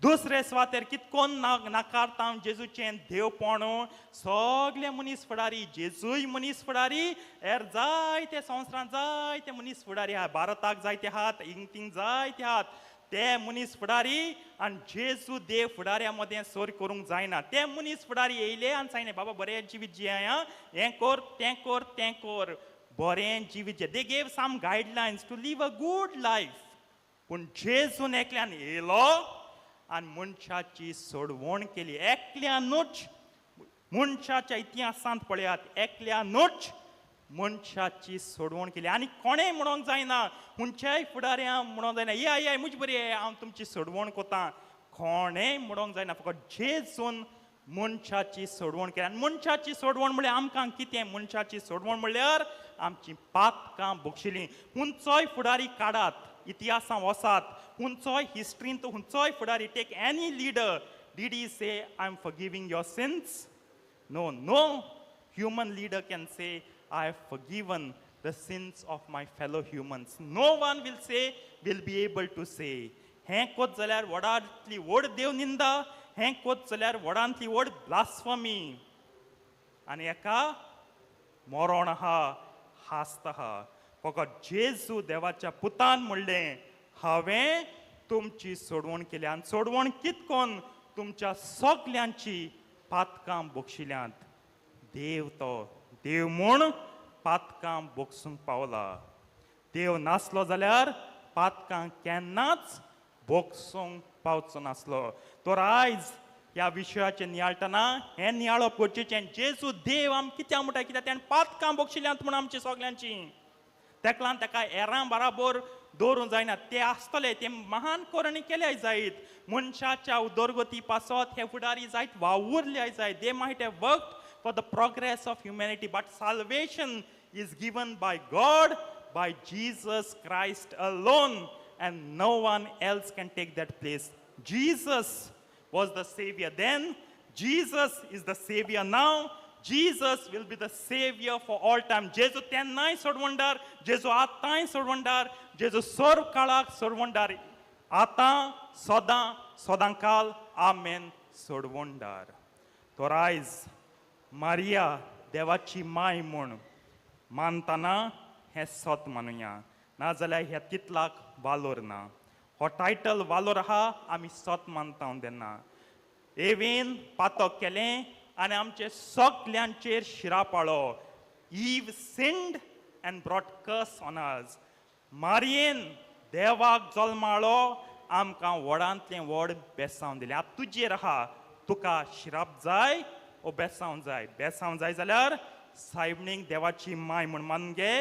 दुसरे सुवातेर कितकोन नाकारता हांव जेजूचें देवपण. सगळे मनीस फुडारी, जेजूय मनीस फुडारी, हेर जायते संवसारांत जायते मनीस फुडारी आहा, भारताक जायते आहात, हिंग थिंग जायते आहात, ते मनीस फुडारी आनी जेजू देव फुडाऱ्या मदें सोर करूंक जायना. ते मनीस फुडारी येयले आनी सांगलें बाबा बरें जिवीत जियाय, हें कर तें कर तें कर, बरें जिवीत जिये. They gave some guidelines to live a good life. पूण जेजून एकल्यान येयलो आनी मनशाची सोडवण केली. एकल्यानूच मनशाच्या इतिहासांत पळयात, एकल्यानूच मनशाची सोडवण केली. आनी कोणें म्हणोंक जायना, खंयच्याय फुडाऱ्यां म्हणोंक जायना या या म्हजी बरी हांव तुमची सोडवण कोता, कोणेंय म्हणोंक जायना. फकत जेजून मनशाची सोडवण केली. आनी मनशाची सोडवण म्हणल्यार आमकां कितें? मनशाची सोडवण म्हणल्यार आमची पातकां बक्षिलीं. खंयचोय फुडारी काडात, इतिहासांत वसात, खंयचोय हिस्ट्रींत खंयचोय फुडारी, take any leader, did he say I am forgiving your sins? No, no human leader can say I have forgiven the sins of my fellow humans. No one will say, will be able to say. हें कोत जाल्यार व्हडांतली व्हड देव निंदा, हें कोत जाल्यार व्हडांतली व्हड ब्लास्फमी, आनी एका मरण आहा, हास्त आहा. फकत जेजू देवाच्या पुतान म्हणलें हांवें तुमची सोडवण केली, आनी सोडवण कितकोन तुमच्या सगल्यांची पातकां बक्षिल्यांत. देव तो देव म्हूण पातकां बक्षूंक पावला. देव नासलो जाल्यार पातकां केन्नाच बक्षूंक पावचो नासलो. तर आयज ह्या विशयाचें नियाळटना हें नियाळप गरजेचें. जेजू देव आम कित्याक म्हणटा? कित्याक तेणें पातकां बक्षिल्यांत म्हूण आमची सगल्यांची. तेका लागून ताका हेरां बराबर दवरूंक जायना. ते आसतले, ते महान करणी केल्याय जायत, मनशाच्या उदरगती पासत हे फुडारी जायत वावुरल्याय जायत. They might have worked for the progress of humanity, but salvation is given by God, by Jesus Christ alone, and no one else can take that place. Jesus was the Savior then, Jesus is the Savior now, Jesus will be the Savior for all time. जेजू तेन्नाय सोडवणदार, जेजू आतांय सोडवणदार, जेजू सर्व काळाक सोडवणदार, आतां सदां सदां काल आमेन सोडवणदार. तर आयज मारिया देवाची माय म्हूण मानतना हें सत मानुया, नाजाल्यार ह्या तितलाक वालोर ना. हो टायटल वालोर आहा, आमी सत मानता तेन्ना. एवेन पातक केलें आनी आमचे सगल्यांचेर शिरा पाळो. Eve sinned and brought curse on us. मारियेन देवाक जल्माळो, आमकां व्हडांतलें व्हड बेसांव दिलें. आतां तुजेर आहा, तुका शिराप जाय ओ बेसांव जाय? बेसांव जाय जाल्यार सायबणीक देवाची माय म्हूण मानून घे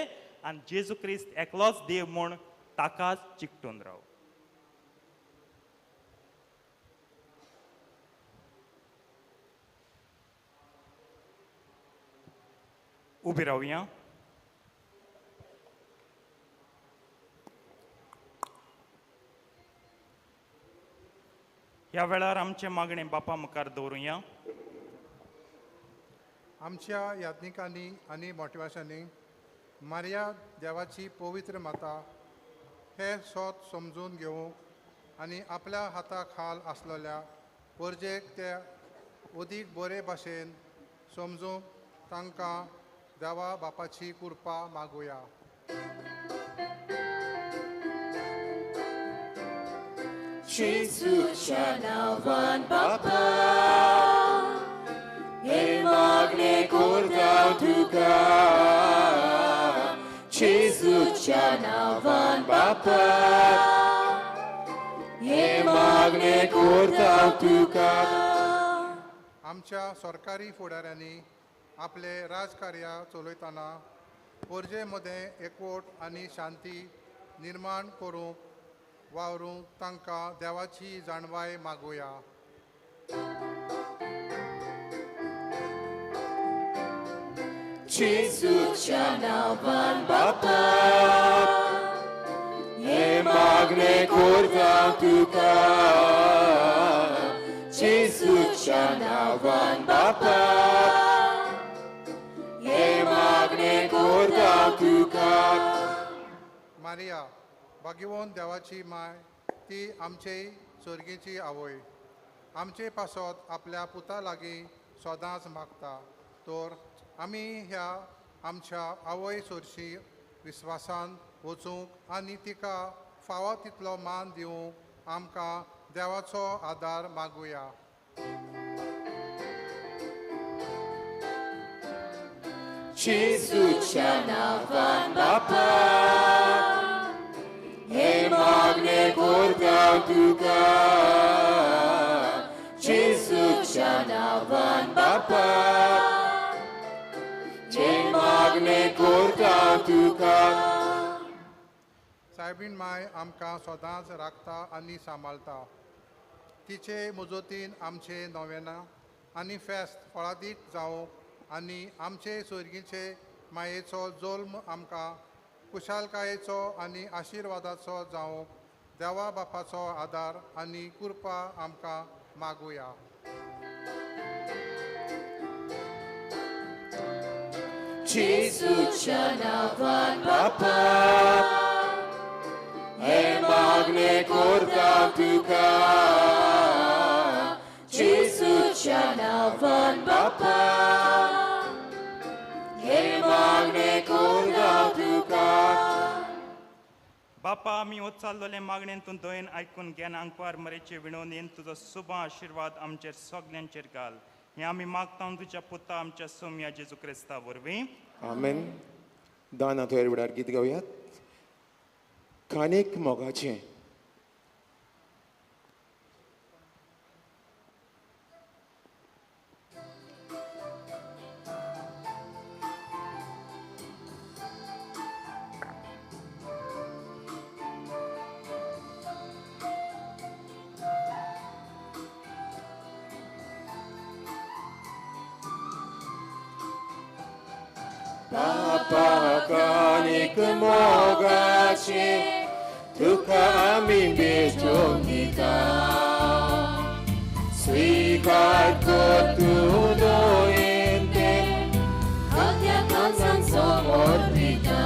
आनी जेजू क्रिस्त एकलोच देव म्हूण ताकाच चिकटून राव. उबी रावया. ह्या वेळार आमचें मागणें बापा मुखार दवरुया. आमच्या याज्ञिकांनी आनी मोटवाशांनी मारिया देवाची पवित्र माता हे सोत समजून घेवंक आनी आपल्या हाता खाल आसलेल्या परजेक ते अदीक बरे भाशेन समजूंक तांकां देवा बापाची कृपा मागुया. जेजूच्या नांवान बापा, तुका जेजूच्या नांवान बापा हे मागणें करता तुका. आमच्या सरकारी फुडाऱ्यांनी आपले राजकार्य चलयतना पोरजे मदें एकवट आनी शांती निर्माण करूंक वावरूंक तांकां देवाची जाणवाय मागुया. जेजूच्या नांवान बापा हे मागणें करता तुका जेजूच्या नांवान बापा हे मागणें करता तुका. मारिया भाग्यवंत देवाची माय, ती आमचे सर्गीची आवय, आमचे पासत आपल्या पुता लागीं सदांच मागता. तर आमी ह्या आमच्या आवय सोरशी विस्वासान वचूंक आनी तिका फावो तितलो मान दिवंक आमकां देवाचो आदार मागुया. जेजूच्या नांवान बापा हे मागणें करता तुका जेजूच्या नांवान बापा हे मागणें करता तुका. सायबीण माय आमकां सदांच राखता आनी सांबाळटा. तिचे मुजोतीन आमचे नोवेना आनी फेस्त फळादीक जावंक आनी आमचे सोर्गीचे मायेचो जल्म आमकां कुशालकायेचो आनी आशिर्वादाचो जावंक देवा बापाचो आदार आनी कृपा आमकां मागुया. जेजूच्या नांवान बापा हे मागणें करता तुका जेजूच्या नांवान बापा हे मागणें करता तुका. बापा आमी उच्चारलेले मागणेन तूं दयेन आयकून घेन आंकवार मरेचे विणवणेन तुजो सुबा आशिर्वाद आमचेर सगल्यांचेर घाल. हें आमी मागता तुज्या पुता आमच्या सोम्या जेजू क्रिस्ता वरवीं. आमेन. दान थंय वेळार गीत गावयात कानेक मोगाचें. बापा कानेक मोगाचें तुका आमी भेटोवन दिता स्वीकार कर तूं दयेन तें खात्या काळजान समर्पिता.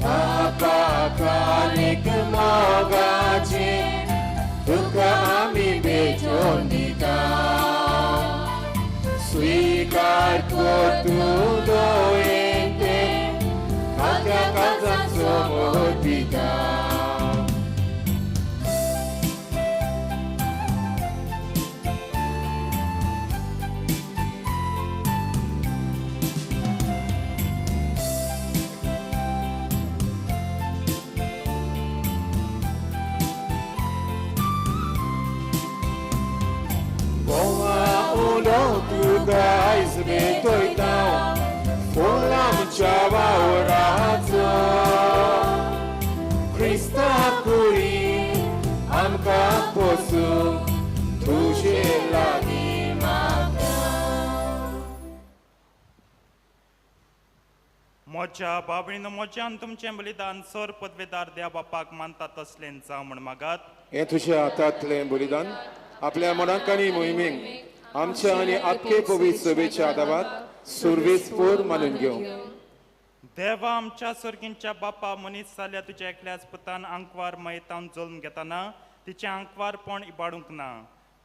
बापा कानेक मोगाचें तुका आमी भेटोवन दिता स्वीकार कर तूं दयेन तें खात्या काळजान समर्पिता. Goa ulo तुका आयज भेटयता फूल आमच्या वावराचो क्रिस्ता कुरी आमकां पोसूंक तुजे लागीं मागता. म्हज्या बाबणीनो म्हज्यान तुमचें बलिदान सर पदवेदार देवा बापाक मानता तसलें जावं म्हण मागात. हें तुज्या हातांतलें बलिदान आपल्या मनाक आनी मोहिमेक आमच्या आनी आपके पवित्र सभेच्या आदावात सुरवेस पोर मानून घेवं. देवा आमच्या सर्गींच्या बापा मनीस जाल्या तुज्या एकल्याच पुतान आंकवार मयतान जल्म घेतना तिचें आंकवारपण इबाडूंक ना,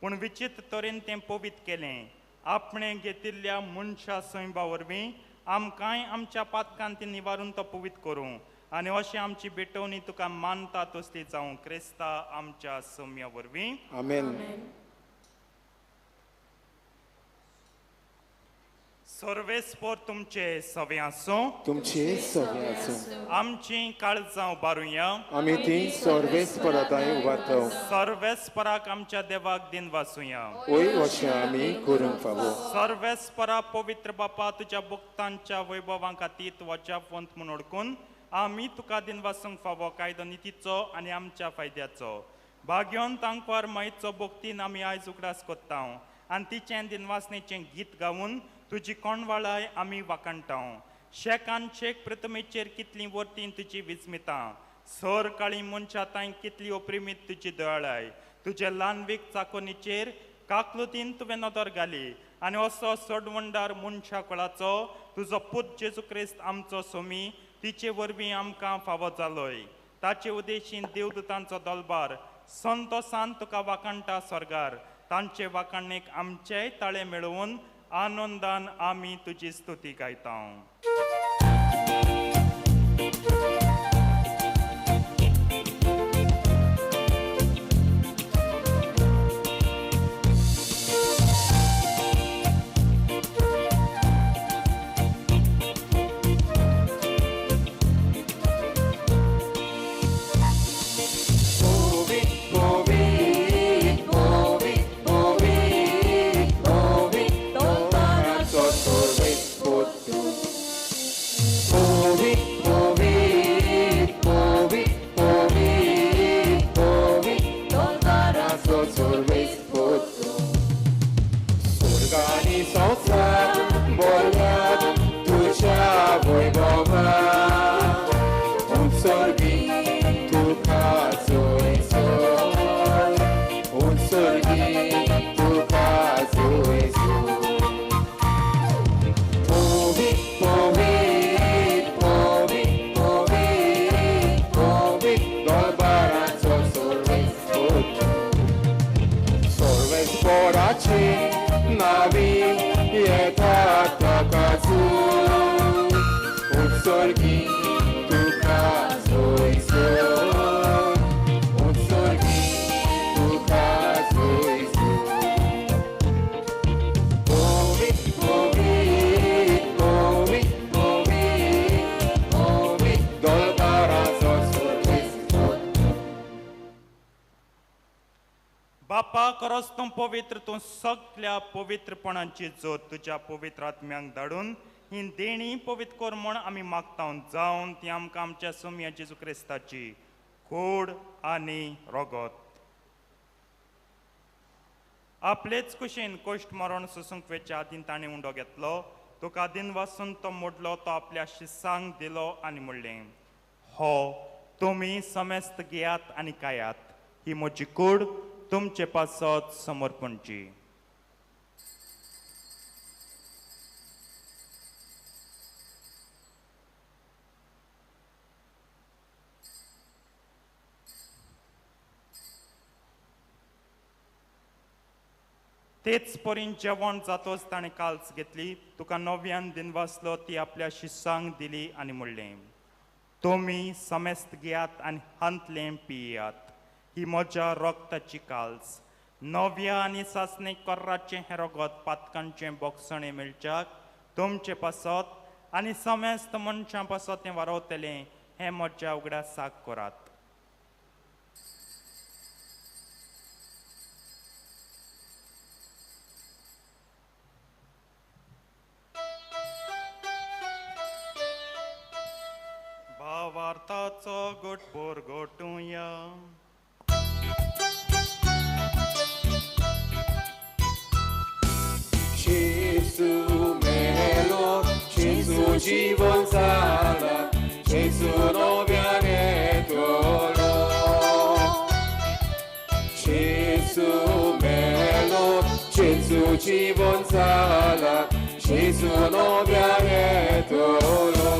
पूण विचित्र तरेन तें पवित्र केलें. आपणें घेतिल्ल्या मनशा सैंबा वरवीं आमकांय आमच्या पातकान ती निवारून तो पवित्र करूं आनी अशें आमची भेटवणी तुका मानता तसली जावं क्रिस्ता आमच्या सोम्या वरवीं. आमेन. सर्वेस्पोर तुमचे सवे आसूं, तुमचे सवे आसूं। आमची काळजां उबारुया, आमी ती सर्वेस्पराताय उबारता। सर्वेस्पराक आमच्या देवाक दिन वासुया, ओय अशें आमी करूंक फावो। सर्वेस्परा पवित्र बापा, तुज्या भक्तांच्या वैभवां खातीर तूं अजापवंत म्हूण ओळखून आमी तुका दिन वासूंक फावो कायदो नितीचो आनी आमच्या फायद्याचो। भाग्योन तांकवार मायचो भक्तीन आमी आयज उगडास कोत्ता आनी तिचें दिनवासनेचें गीत गावन तुजी कोणवाळाय आमी वाखाणटा। शेकान शेक प्रथमेचेर कितली वर्तीन तुजी विस्मितां, सर काळी मनशां तांय कितली ओप्रिमीत तुजी दयाळाय। तुजे ल्हानवीक चाकोनीचेर काकलुतीन तुवें नदर घाली आनी असो सोडवंडार मनशा कुळाचो तुजो पूत जेजू क्रिस्त आमचो सोमी तिचे वरवीं आमकां फावो जालोय। ताचे उदेशीन देवदूतांचो दलबार संतोसान तुका वाखाणटा स्वर्गार, तांचे वाखाणेक आमचेय ताळे मेळोवन आनंदान आमी तुजी स्तुती गायता। बापा खरोच तूं पवित्र, तूं सगल्या पवित्रपणाची जोत तुज्या पवित्र आत्म्यांक धाडून ही देणी पवित्र कर म्हूण आमी मागता, जावन ती आमकां आमच्या सोमया जेजू क्रिस्ताची कूड आनी रगत आपलेच कुशीन कश्ट मरण सोसूंक वेच्या आदीं ताणें उंडो घेतलो, तुका दिन वासून तो मोडलो, तो आपल्या शिसांक दिलो आनी म्हणलें, हो तुमी समेस्त घेयात आनी खायात, ही म्हजी कूड तुमचे पासत समर्पणची। तेच परीन जेवण जातोच ताणें काल्स घेतली, तुका नव्यान दिनवासलो, ती आपल्या शिसांक दिली आनी म्हणलें, तुमी समेस्त घेयात आनी हांतलें पियात, ही म्हज्या रगताची काल्स, नव्या आनी सासणे कोर्राचें हें रगत पातकांचें बोगसणें मेळच्याक तुमचे पासत आनी समेस्त मनशां पासत तें वारवतलें, हें म्हज्या उगडासाक करात। भावार्थाचो गोटपोर गोटुया। Gesù melo, Gesù जीवन जाला, Gesù नव्याने तोलो। Gesù melo, Gesù जीवन जाला, Gesù नव्याने तोलो।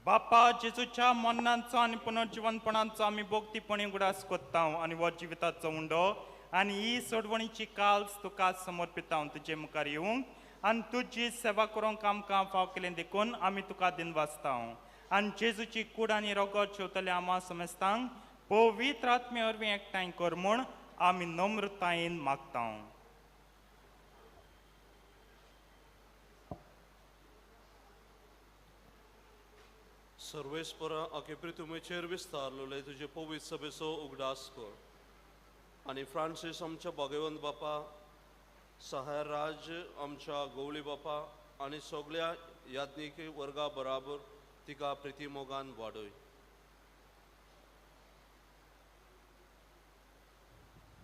बापा जेजूच्या मरणाचो आनी पुनर्जिवनपणाचो आमी भक्तीपणी उगडास कोत्ता आनी हो जिविताचो उंडो आनी ही सोडवणीची काल्स तुका समर्पिता तुजे मुखार येवंक आनी तुजी सेवा करूंक आमकां फाव केलें देखून आमी तुका दिनवासता आनी जेजूची कूड आनी रगत शेवतले आमा समेस्तांक पवित्र आत्मे वरवीं एकठांय कर म्हूण आमी नम्रतायेन मागता। सर्वेस्परा आखे प्रितुमेचेर विस्तारलोले तुजे पवित्र सभेचो उगडास कर आनी फ्रांसीस आमच्या भगवंत बापा, सहाय राज आमच्या गवळी बापा आनी सगळ्या याज्ञिक वर्गा बराबर तिका प्रितीमोगान वाडय.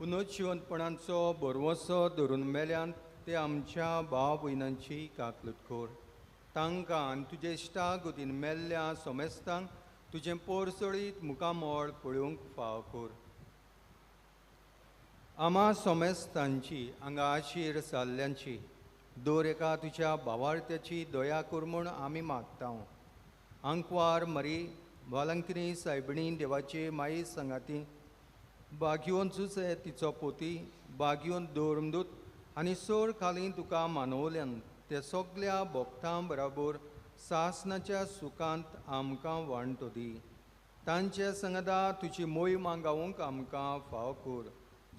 पुनर्जिवंतपणाचो भरवंसो धरून मेल्यान ते आमच्या भाव भयणांची काकलूट कर. तांकां आनी तुजे इश्टा गोतीन मेल्ल्या सोमेस्तांक तुजें पोरसोळीत मुखामळ पळोवंक फाव कर. आमा सोमेस्तांची हांगा आशीर जाल्ल्यांची दर एका तुज्या भावार्थ्याची दया कर म्हूण आमी मागता. आंकवार मरी वालंकिनी सायबिणी देवाचे माई सांगाती बागयोन जुसे तिचो पोती बागयोन धर्मदूत आनी सोर खाली तुका मानवल्यान ते सगल्या भक्तां बराबर सासनाच्या सुखांत आमकां वांटो दी. तांचे संगदा तुजी मोहिमा गावंक आमकां फाव कर.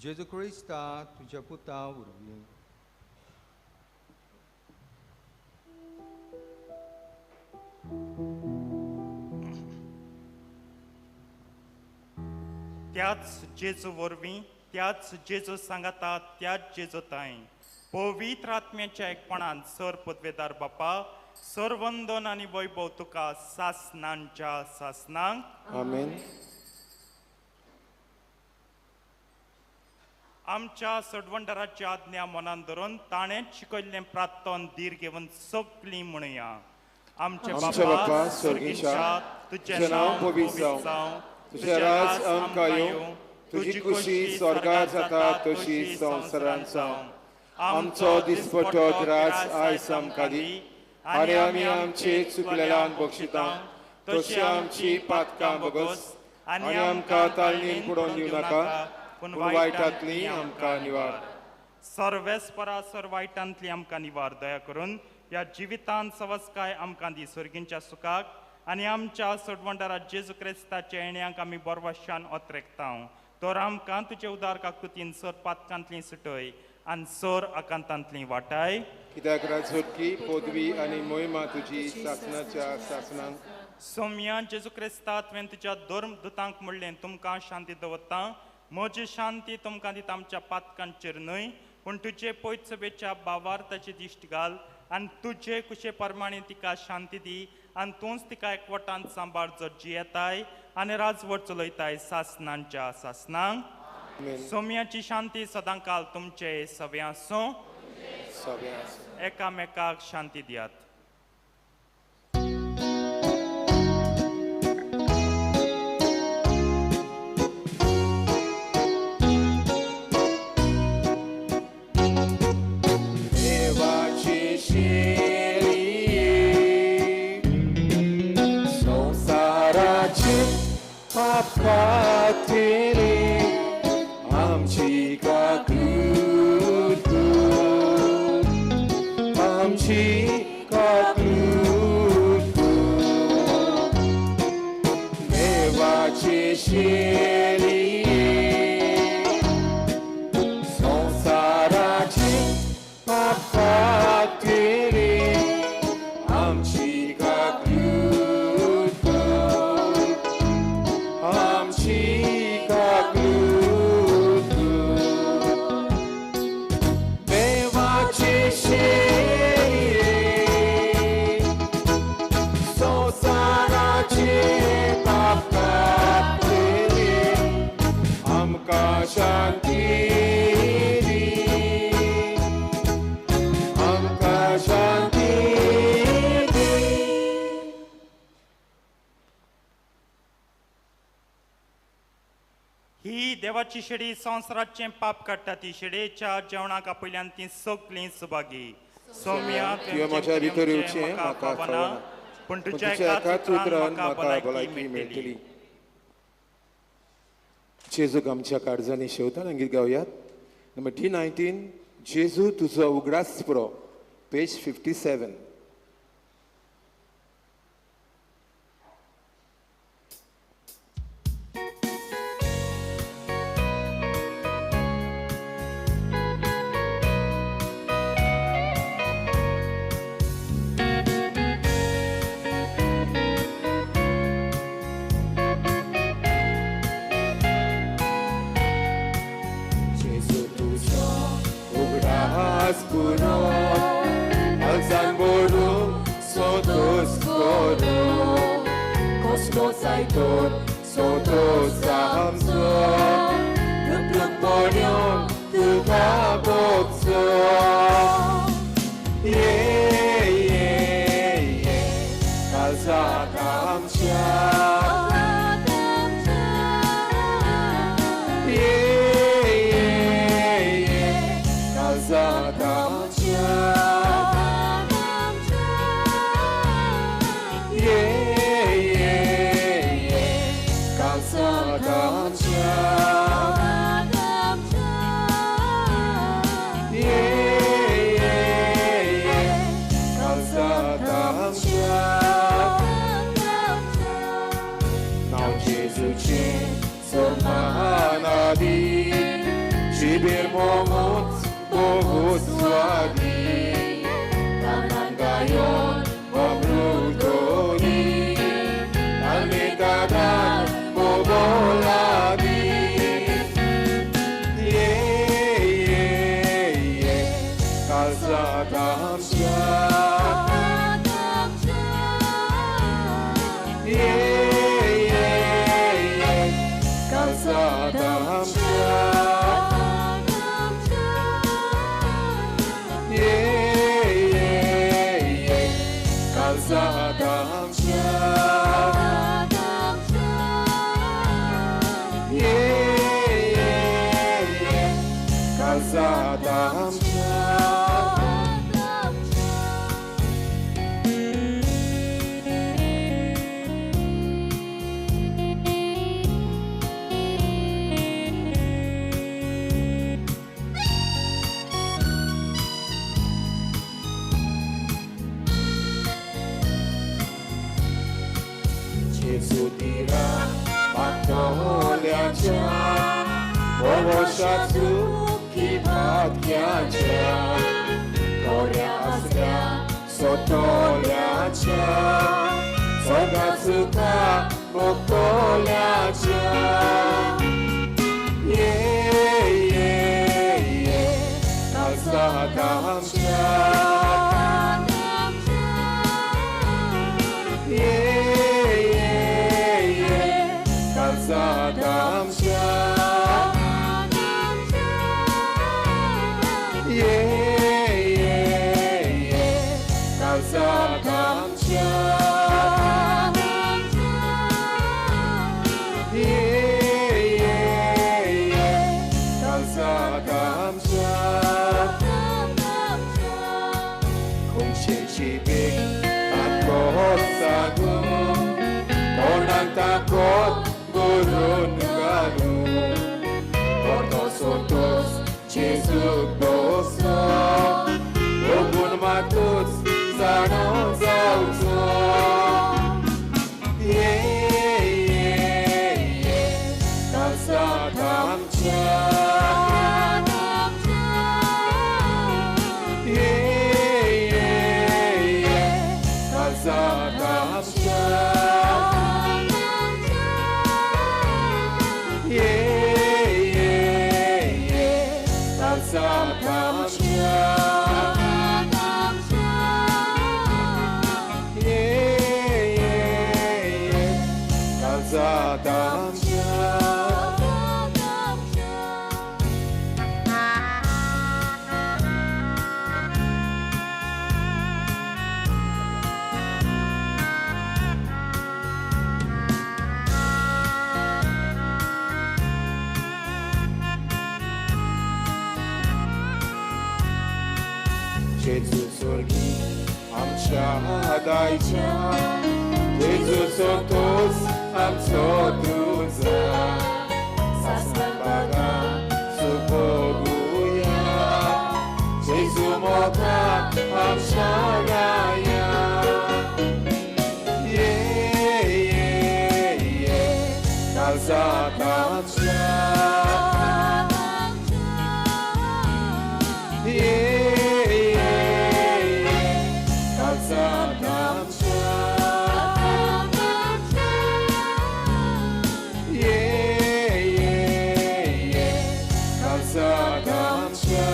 जेजू क्रिस्ता तुज्या पुता वरवीं. त्याच जेजू वरवीं, त्याच जेजू सांगाता, त्याच जेजू ताई पवित्र आत्म्याच्या एकपणान सर पदवेदार बापा सरवंदन आनी वैभव तुका सासनांच्या सासनांक. आमेन. आमच्या सडवंडराची आज्ञा मनान धरून ताणें शिकयल्लें प्रार्थन धीर घेवन सगळीं म्हणया. आमचे बापा स्वर्गीच्या, तुजें नांव पवित्र जावं, तुजें राज आमकां येवं, तुजी खुशी स्वर्गार जाता तशी संवसारांत जावं. आमचो दिसपट्टो ग्रास आयज आमकां दी आनी आमी आमचे चुकलेल्यांक बक्षिता तशी आमची पातकां बगस आनी आमकां तालनीन पुडोवन दिवं नाका पूण वायटांतली आमकां निवार. सर्वेस्परा सर वायटांतली आमकां निवार. दया करून ह्या जिवितांत सवस्काय आमकां दी सर्गींच्या सुखाक आनी आमच्या सोडवंडारा जेजू क्रिस्ताच्या येण्याक आमी बरवशान ओतरेकता. तर आमकां तुजे उदार काकुतीन सर पातकांतली सुटय आनी सर आकांतांतली वाटाय. कित्याक राजवटकी पदवी आनी मोहिमा तुजी सासनाच्या सासनांक. सोम्या जेजू क्रिस्ता तुवें तुज्या धर्म दुतांक म्हणलें तुमकां शांती दवरता, म्हजी शांती तुमकां दिता आमच्या पातकांचेर न्हय पूण तुजे पयसभेच्या बावार्थाची दिश्ट घाल आनी तुजे कुशे प्रमाणे तिका शांती दी आनी तूंच तिका एकवटान सांबाळ जो जियेताय आनी राजवट चलयताय सासनांच्या सासनांक. सोम्याची शांती सदांकाल तुमचे सवे आसूं. एकामेकाक शांती दियात. आमची काकूट कर, आमची काकूट कर. देवाची शेरी संवसाराची पाप कातली आमची काकूट कर, आमची काकूट कर. देवाची शेरी संवसाराची पाप कातली आमकां शांती दी, आमकां शांती दी. ही देवाची शेडी संवसाराचें पाप काडटा ती शेडयेच्या जेवणाक आपयल्यान ती सगळीं सुभागी. सोम्या तुवें म्हज्या भितर येवचें म्हाका फावना, पूण पूण तुज्या तुज्या एकाच एकाच उतरान म्हाका म्हाका भलायकी भलायकी मेळटली. मेळटली. जेजूक आमच्या काळजांनी शेवताना गीत गावयात. नंबर D19, जेजू तुजो उगडास पुरो, पेज 57. उगडास पुरो काळजान भरून सोतोस करूं कसलो जायतो सोतोस आमचो रुपरूप पडून तुका भोगचो ये ये ये काळजाक आमच्या ये ये ये काळजाक आमच्या ये ये ये काळजाक आमच्या ये ये ये काळजाक आमच्या नांव जेजूचें सोमानादी शिबीर मोगूच बोगूच स्वादी गायोन अमृतोनी आल्मेतादान बोबोलादी ये ये ये काळजाक आमच्या ये ये ये काळजाक आमच्या ये ये ये काळजाक आमच्या ये ये ये काळजाक आमच्या Gesù dirà मागतल्याच्या भोवशाचू की भाग्याच्या कोऱ्या आसऱ्या सोतोल्याच्या सदां तुका भोगतल्याच्या ये ये ये काळजाक आमच्या ये ये ये काळजाक आमच्या ये ये ये काळजाक आमच्या ये ये ये काळजाक आमच्या खुमशेची बेग ताकोत सागूं कोणाक ताकोत भरून घालूं परतो सोतोस जेजूक बसो भोगून मातूच जाणो जावचो ये ये ये काळजाक आमच्या ये ये ये काळजाक आमच्या ये ये ये काळजाक आमच्या ये ये ये काळजाक आमच्या जेजू स्वर्गी आमच्या दायच्या जेजू सोतोस आमचो तुझा सासणां बागा सुभोगुया जेजू मोगाक आमच्या गाया ये ये ये काळजाक आमच्या ये ये ये काळजाक आमच्या ये ये ये काळजाक आमच्या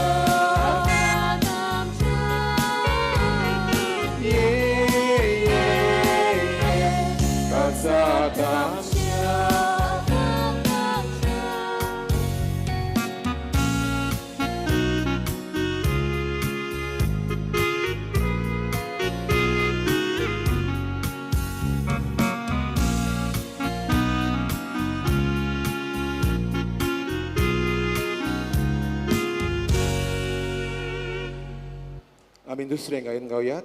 आमी दुसरें गायन गावयात.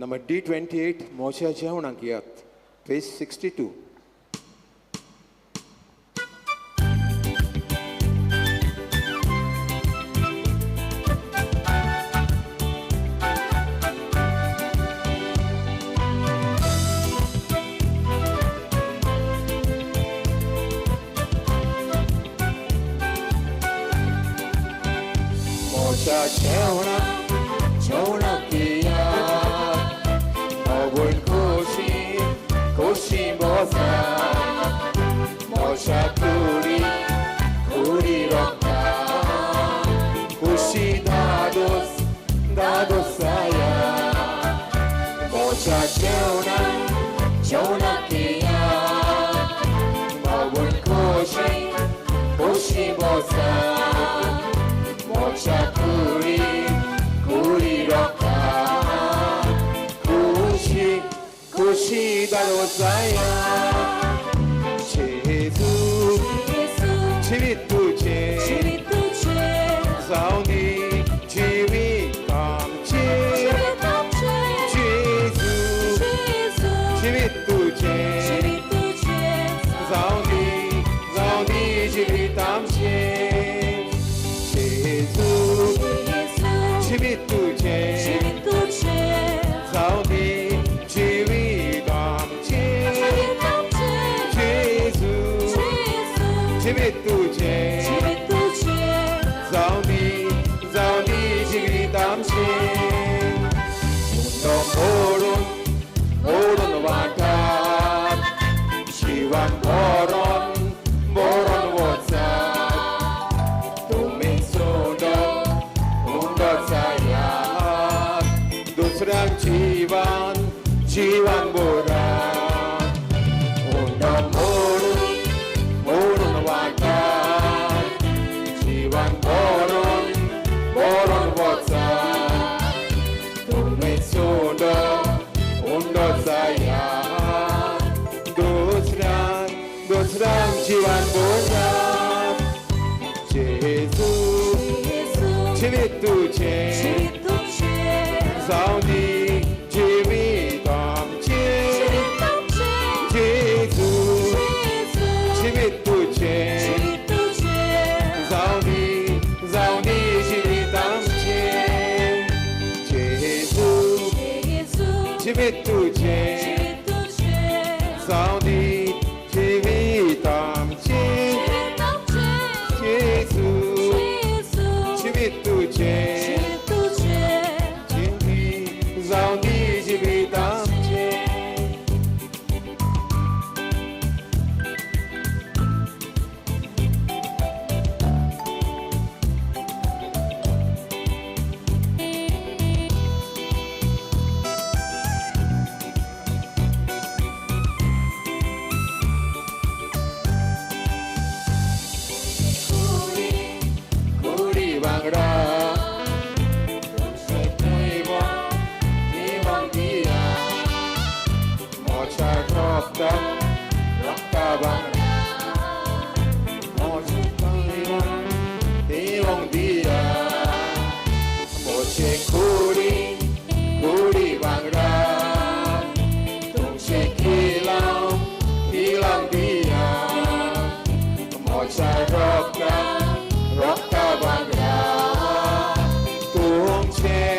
नंबर D28 मोज्या जेवणाक यात, पेज 62. मोज्या जेवणाक जेवणाक यात, आवड खोशी खोशी बसा, मोज्या कुडी कुडी रोखता, खोशी दादोस दादोसाया. मोज्या जेवणाक जेवणाक यात, आवड खोशी खोशी बसा, मोज्या कुडी कुडी रोखता, खुशी खुशी दादोसाया. जेजू जिवीत तुजें जावंदी जिवीत आमचें, जेजू जिवीत तुजें जावंदी जावंदी जिवीत आमचें, जेजू जिवीत तुजें जावंदी जिवीत आमचें, जेजू जिवीत तुजें जावंदी जावंदी जिवीत आमचें. उंडो मोडून मोडून वांटात, जिवान भरोन भरोन वचात, तुमी सोडो उंडो जायात, दुसऱ्यांक जिवान जिवान बोरात. उंडो मोडून मोडून वांटात, जिवान भरोन भरोन वचात, तुमी सोडो उंडो जायात, दुसऱ्यांक दुसऱ्यांक जिवान बोरात. जेजू जिवीत तुजें जावंदी जिवीत आमचें, जेजू जिवीत तुजें जावंदी जावंदी जिवीत आमचें, जेजू जिवीत तुजें जावंदी जिवीत आमचें, जेजू जिवीत तुजें जावंदी जिवीत आमचें. कुडी वांगडा तुमचें देवा देवान दिया, मोज्या रोगता रोगता वांगडा, मोज्या देवा देवान दिया, मोजे कुडी कुडी वांगडा तुमचें किलांव किलांव दिया, मोज्या रोगता रोगता वांगडा, तुमचें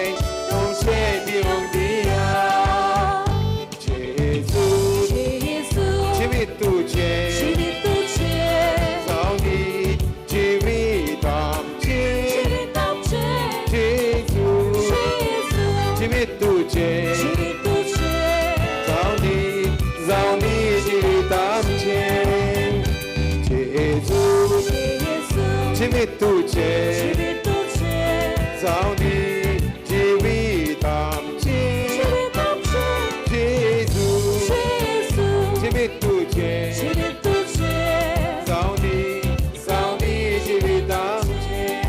तुमचें दिवंक दिया. जेजू जिवीत तुजें जावंदी जिवीत आमचें, जेजू जिवीत तुजें जावंदी जावंदी जिवीत आमचें, जेजू जिवीत तुजें जावंदी जिवीत आमचें, जेजू जिवीत तुजें जावंदी जावंदी जिवीत आमचें.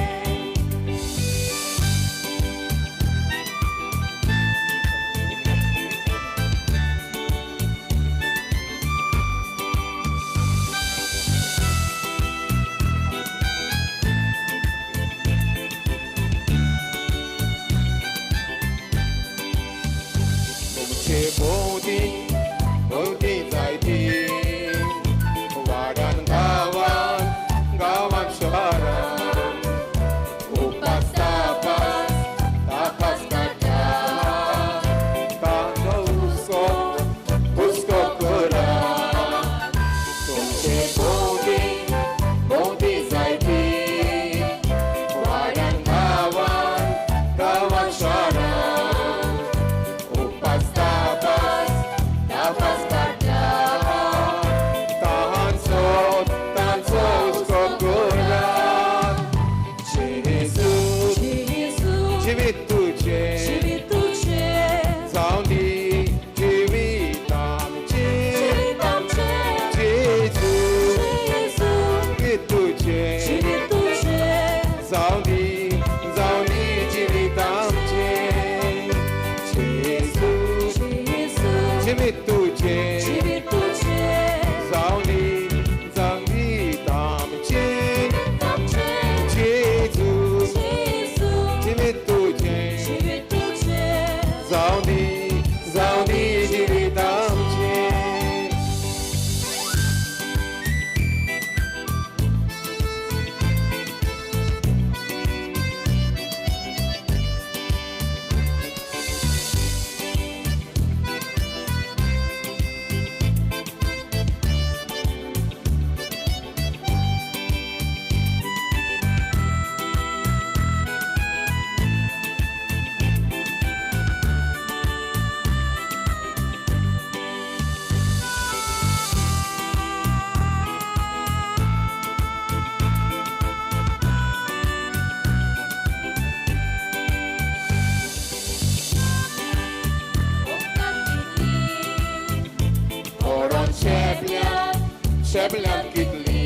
शेबल्यान कितली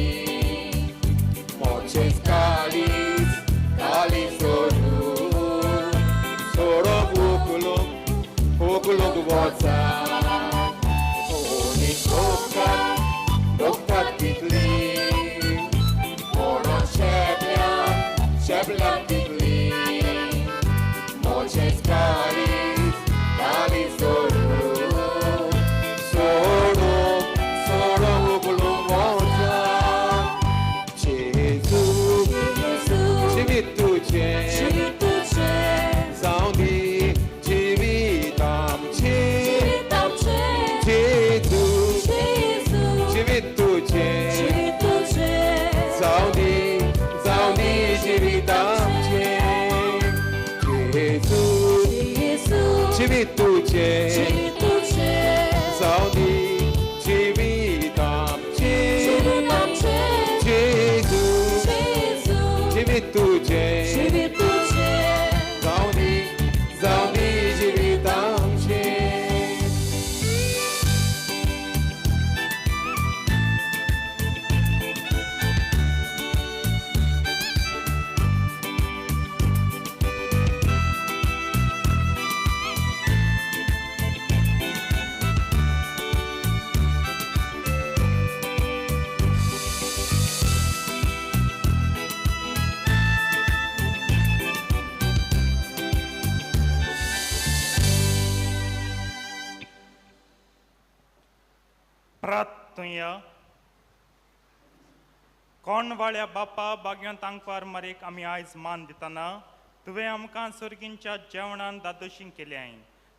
मोचेच काळीज काळीज सोडून सोडोंक उखलूंक उखलूंक वचा कोणी दोखतात दोखतात कितली म्हणून शेबल्यान शेबल्यान कितली मोचेच काळीज काळीज सोडून सोडूंक सोडूंक उखलूंक वचा जेजू जिवीत तुजें जावं दी जिवीत आमचें जेजू जिवीत तुजें जावं दी जावं दी जिवीत आमचें जेजू जिवीत तुजें जावं दी जिवीत आमचें जेजू जिवीत तुजें जावं दी जावं दी जिवीत आमचें. प्रार्थुया. कोणवाळ्या बापा बागयोन तांकवार मारीक आमी आयज मान दितना तुवें आमकां सर्गींच्या जेवणान दादोशीं केल्याय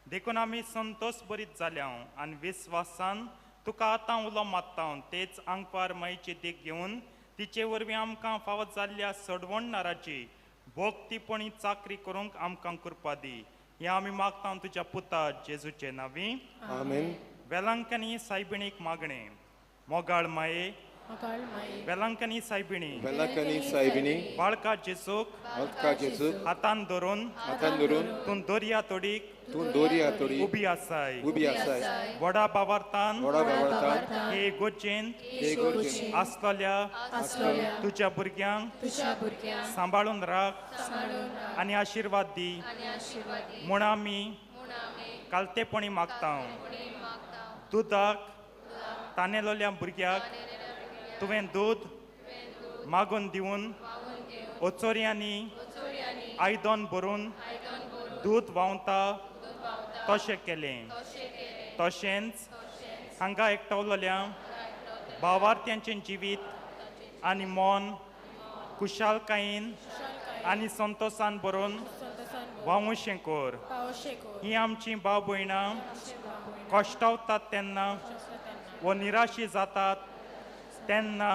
देखून आमी संतोश बरीत जाल्या आनी विस्वासान तुका आतां उलो मारता. तेच आंकवार मायची देख घेवन तिचे वरवीं आमकां फावत जाल्ल्या सडवणणाराची भोगतीपणी चाकरी करूंक आमकां कृपा दी. हें आमी मागता तुज्या पुता जेजूचे नांवी. आमेन. वेलांकनी सायबिणीक मागणें. मोगाळ माये वेलांकनी सायबिणी वेलांकनी सायबिणी बाळका जेजूक बाळका जेजूक हातान धरून हातान धरून तूं दर्या तोडीक तूं दर्या तोडीक उबी आसाय उबी आसाय व्हडा बावार्थान व्हडा बावार्थान हे गोजेन हे गोजेन आसतल्या आसतल्या तुज्या भुरग्यांक सांबाळून राख आनी आशिर्वाद दी म्हूण आमी कालतेपणी मागता. दुदाक तानेलोल्या भुरग्याक तुवें दूद मागून दिवन ओचोऱ्यांनी आयदन भरून दूद व्हांवता तशें केलें. तशेंच हांगा एकठावलेल्या भावार्थ्यांचें जिवीत आनी मन खुशालकायेन आनी संतोसान भरून व्हांवूशें कर. हीं आमचीं भाव भयणां कश्टावतात तेन्ना वो निराशी जातात तेन्ना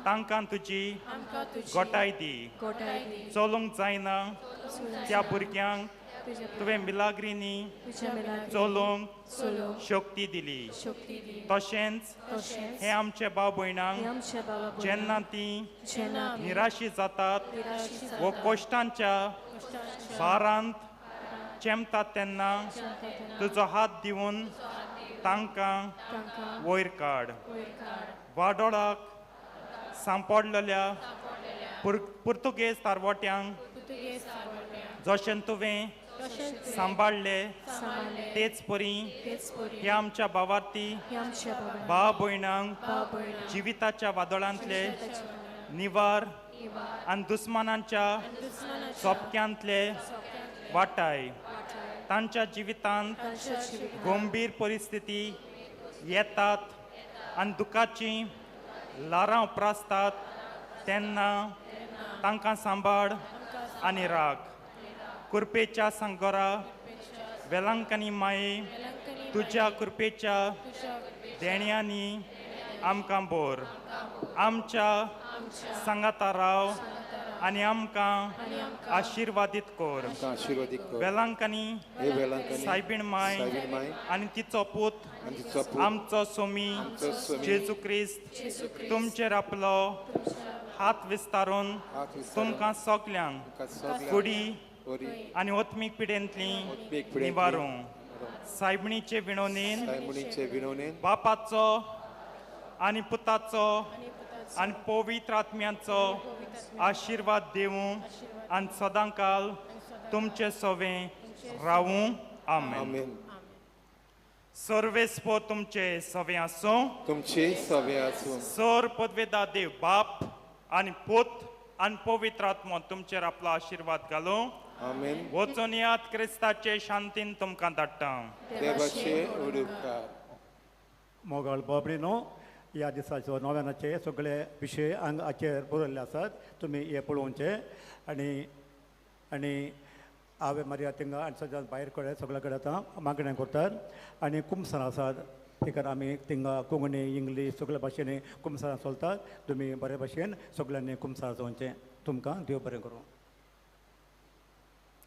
तांकां तुजी गोटाय दी. चलूंक जायना त्या भुरग्यांक तुवें मिलाग्रिनी चलूंक शक्ती दिली. तशेंच हे आमचे भाव भयणांक जेन्ना तीं निराशी जातात वो कश्टांच्या भारांत चेमतात तेन्ना तुजो हात दिवन तांकां वयर काड. वाडोळाक सांपडलेल्या पुर्तुगेज तारवट्यांक जशें तुवें सांबाळ्ळे तेच परी ह्या आमच्या भावार्थी भाव भयणांक जिविताच्या वादळांतले निवार आनी दुस्मानांच्या सोपक्यांतले वाटाय. तांच्या जिवितांत गंभीर परिस्थिती येतात आनी दुखाचीं ल्हारां उप्रासतात तेन्ना तांकां सांबाळ आनी राख. कृपेच्या सांगोरा वेलांकनी माये तुज्या कृपेच्या देण्यांनी आमकां बोर. आमच्या सांगाता राव आनी आमकां आशिर्वादीत कर. वेलांकनी सायबीण माय आनी तिचो पूत आमचो सोमी जेजू क्रिस्त तुमचेर आपलो हात विस्तारून तुमकां सगल्यांक कुडी आनी ओत्मीक पिडेंतली निवारूं. सायबणीचे विणोनेन बापाचो आनी पुताचो आनी पवित्र आत्म्याचो आशिर्वाद दिवूं आनी सदांकाल तुमचे सवें रावूं. आमेन. आमेन. सर्वेस्पो तुमचे सवें आसूं. तुमचे सवे आसूं. सर पदवेदा देव बाप आनी पूत आनी पवित्र आत्मो तुमचेर आपलो आशिर्वाद घालूं. आमेन. वचून यात, क्रिस्ताचे शांतीन तुमकां धाडटा. देवाचे उपकार. मोगाळ बाबडीनो, ह्या दिसाचो नव्यानाचे सगळे विशय हांगाचेर बरयल्ले आसात, तुमी हे पळोवचे. आनी आनी आवे मारिया थिंगा आनी सगळ्यात भायर कडेन सगळे कडेन आतां मागणें करतात आनी कुमसार आसात. ते आमी थिंगा कोंकणी इंग्लीश सगळे भाशेनी कुमसारां चलतात. तुमी बरे भाशेन सगळ्यांनी कुमसार जावचें. तुमकां देव बरें करूं.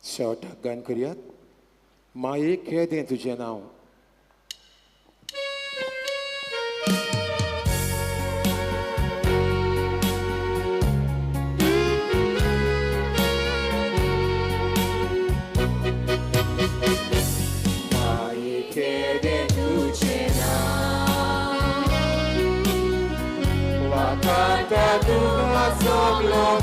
शेवटाक गान करयात. माये केदें तुजें नांव. माये केदें तुजें नांव, वाखाणता तुका सगलो.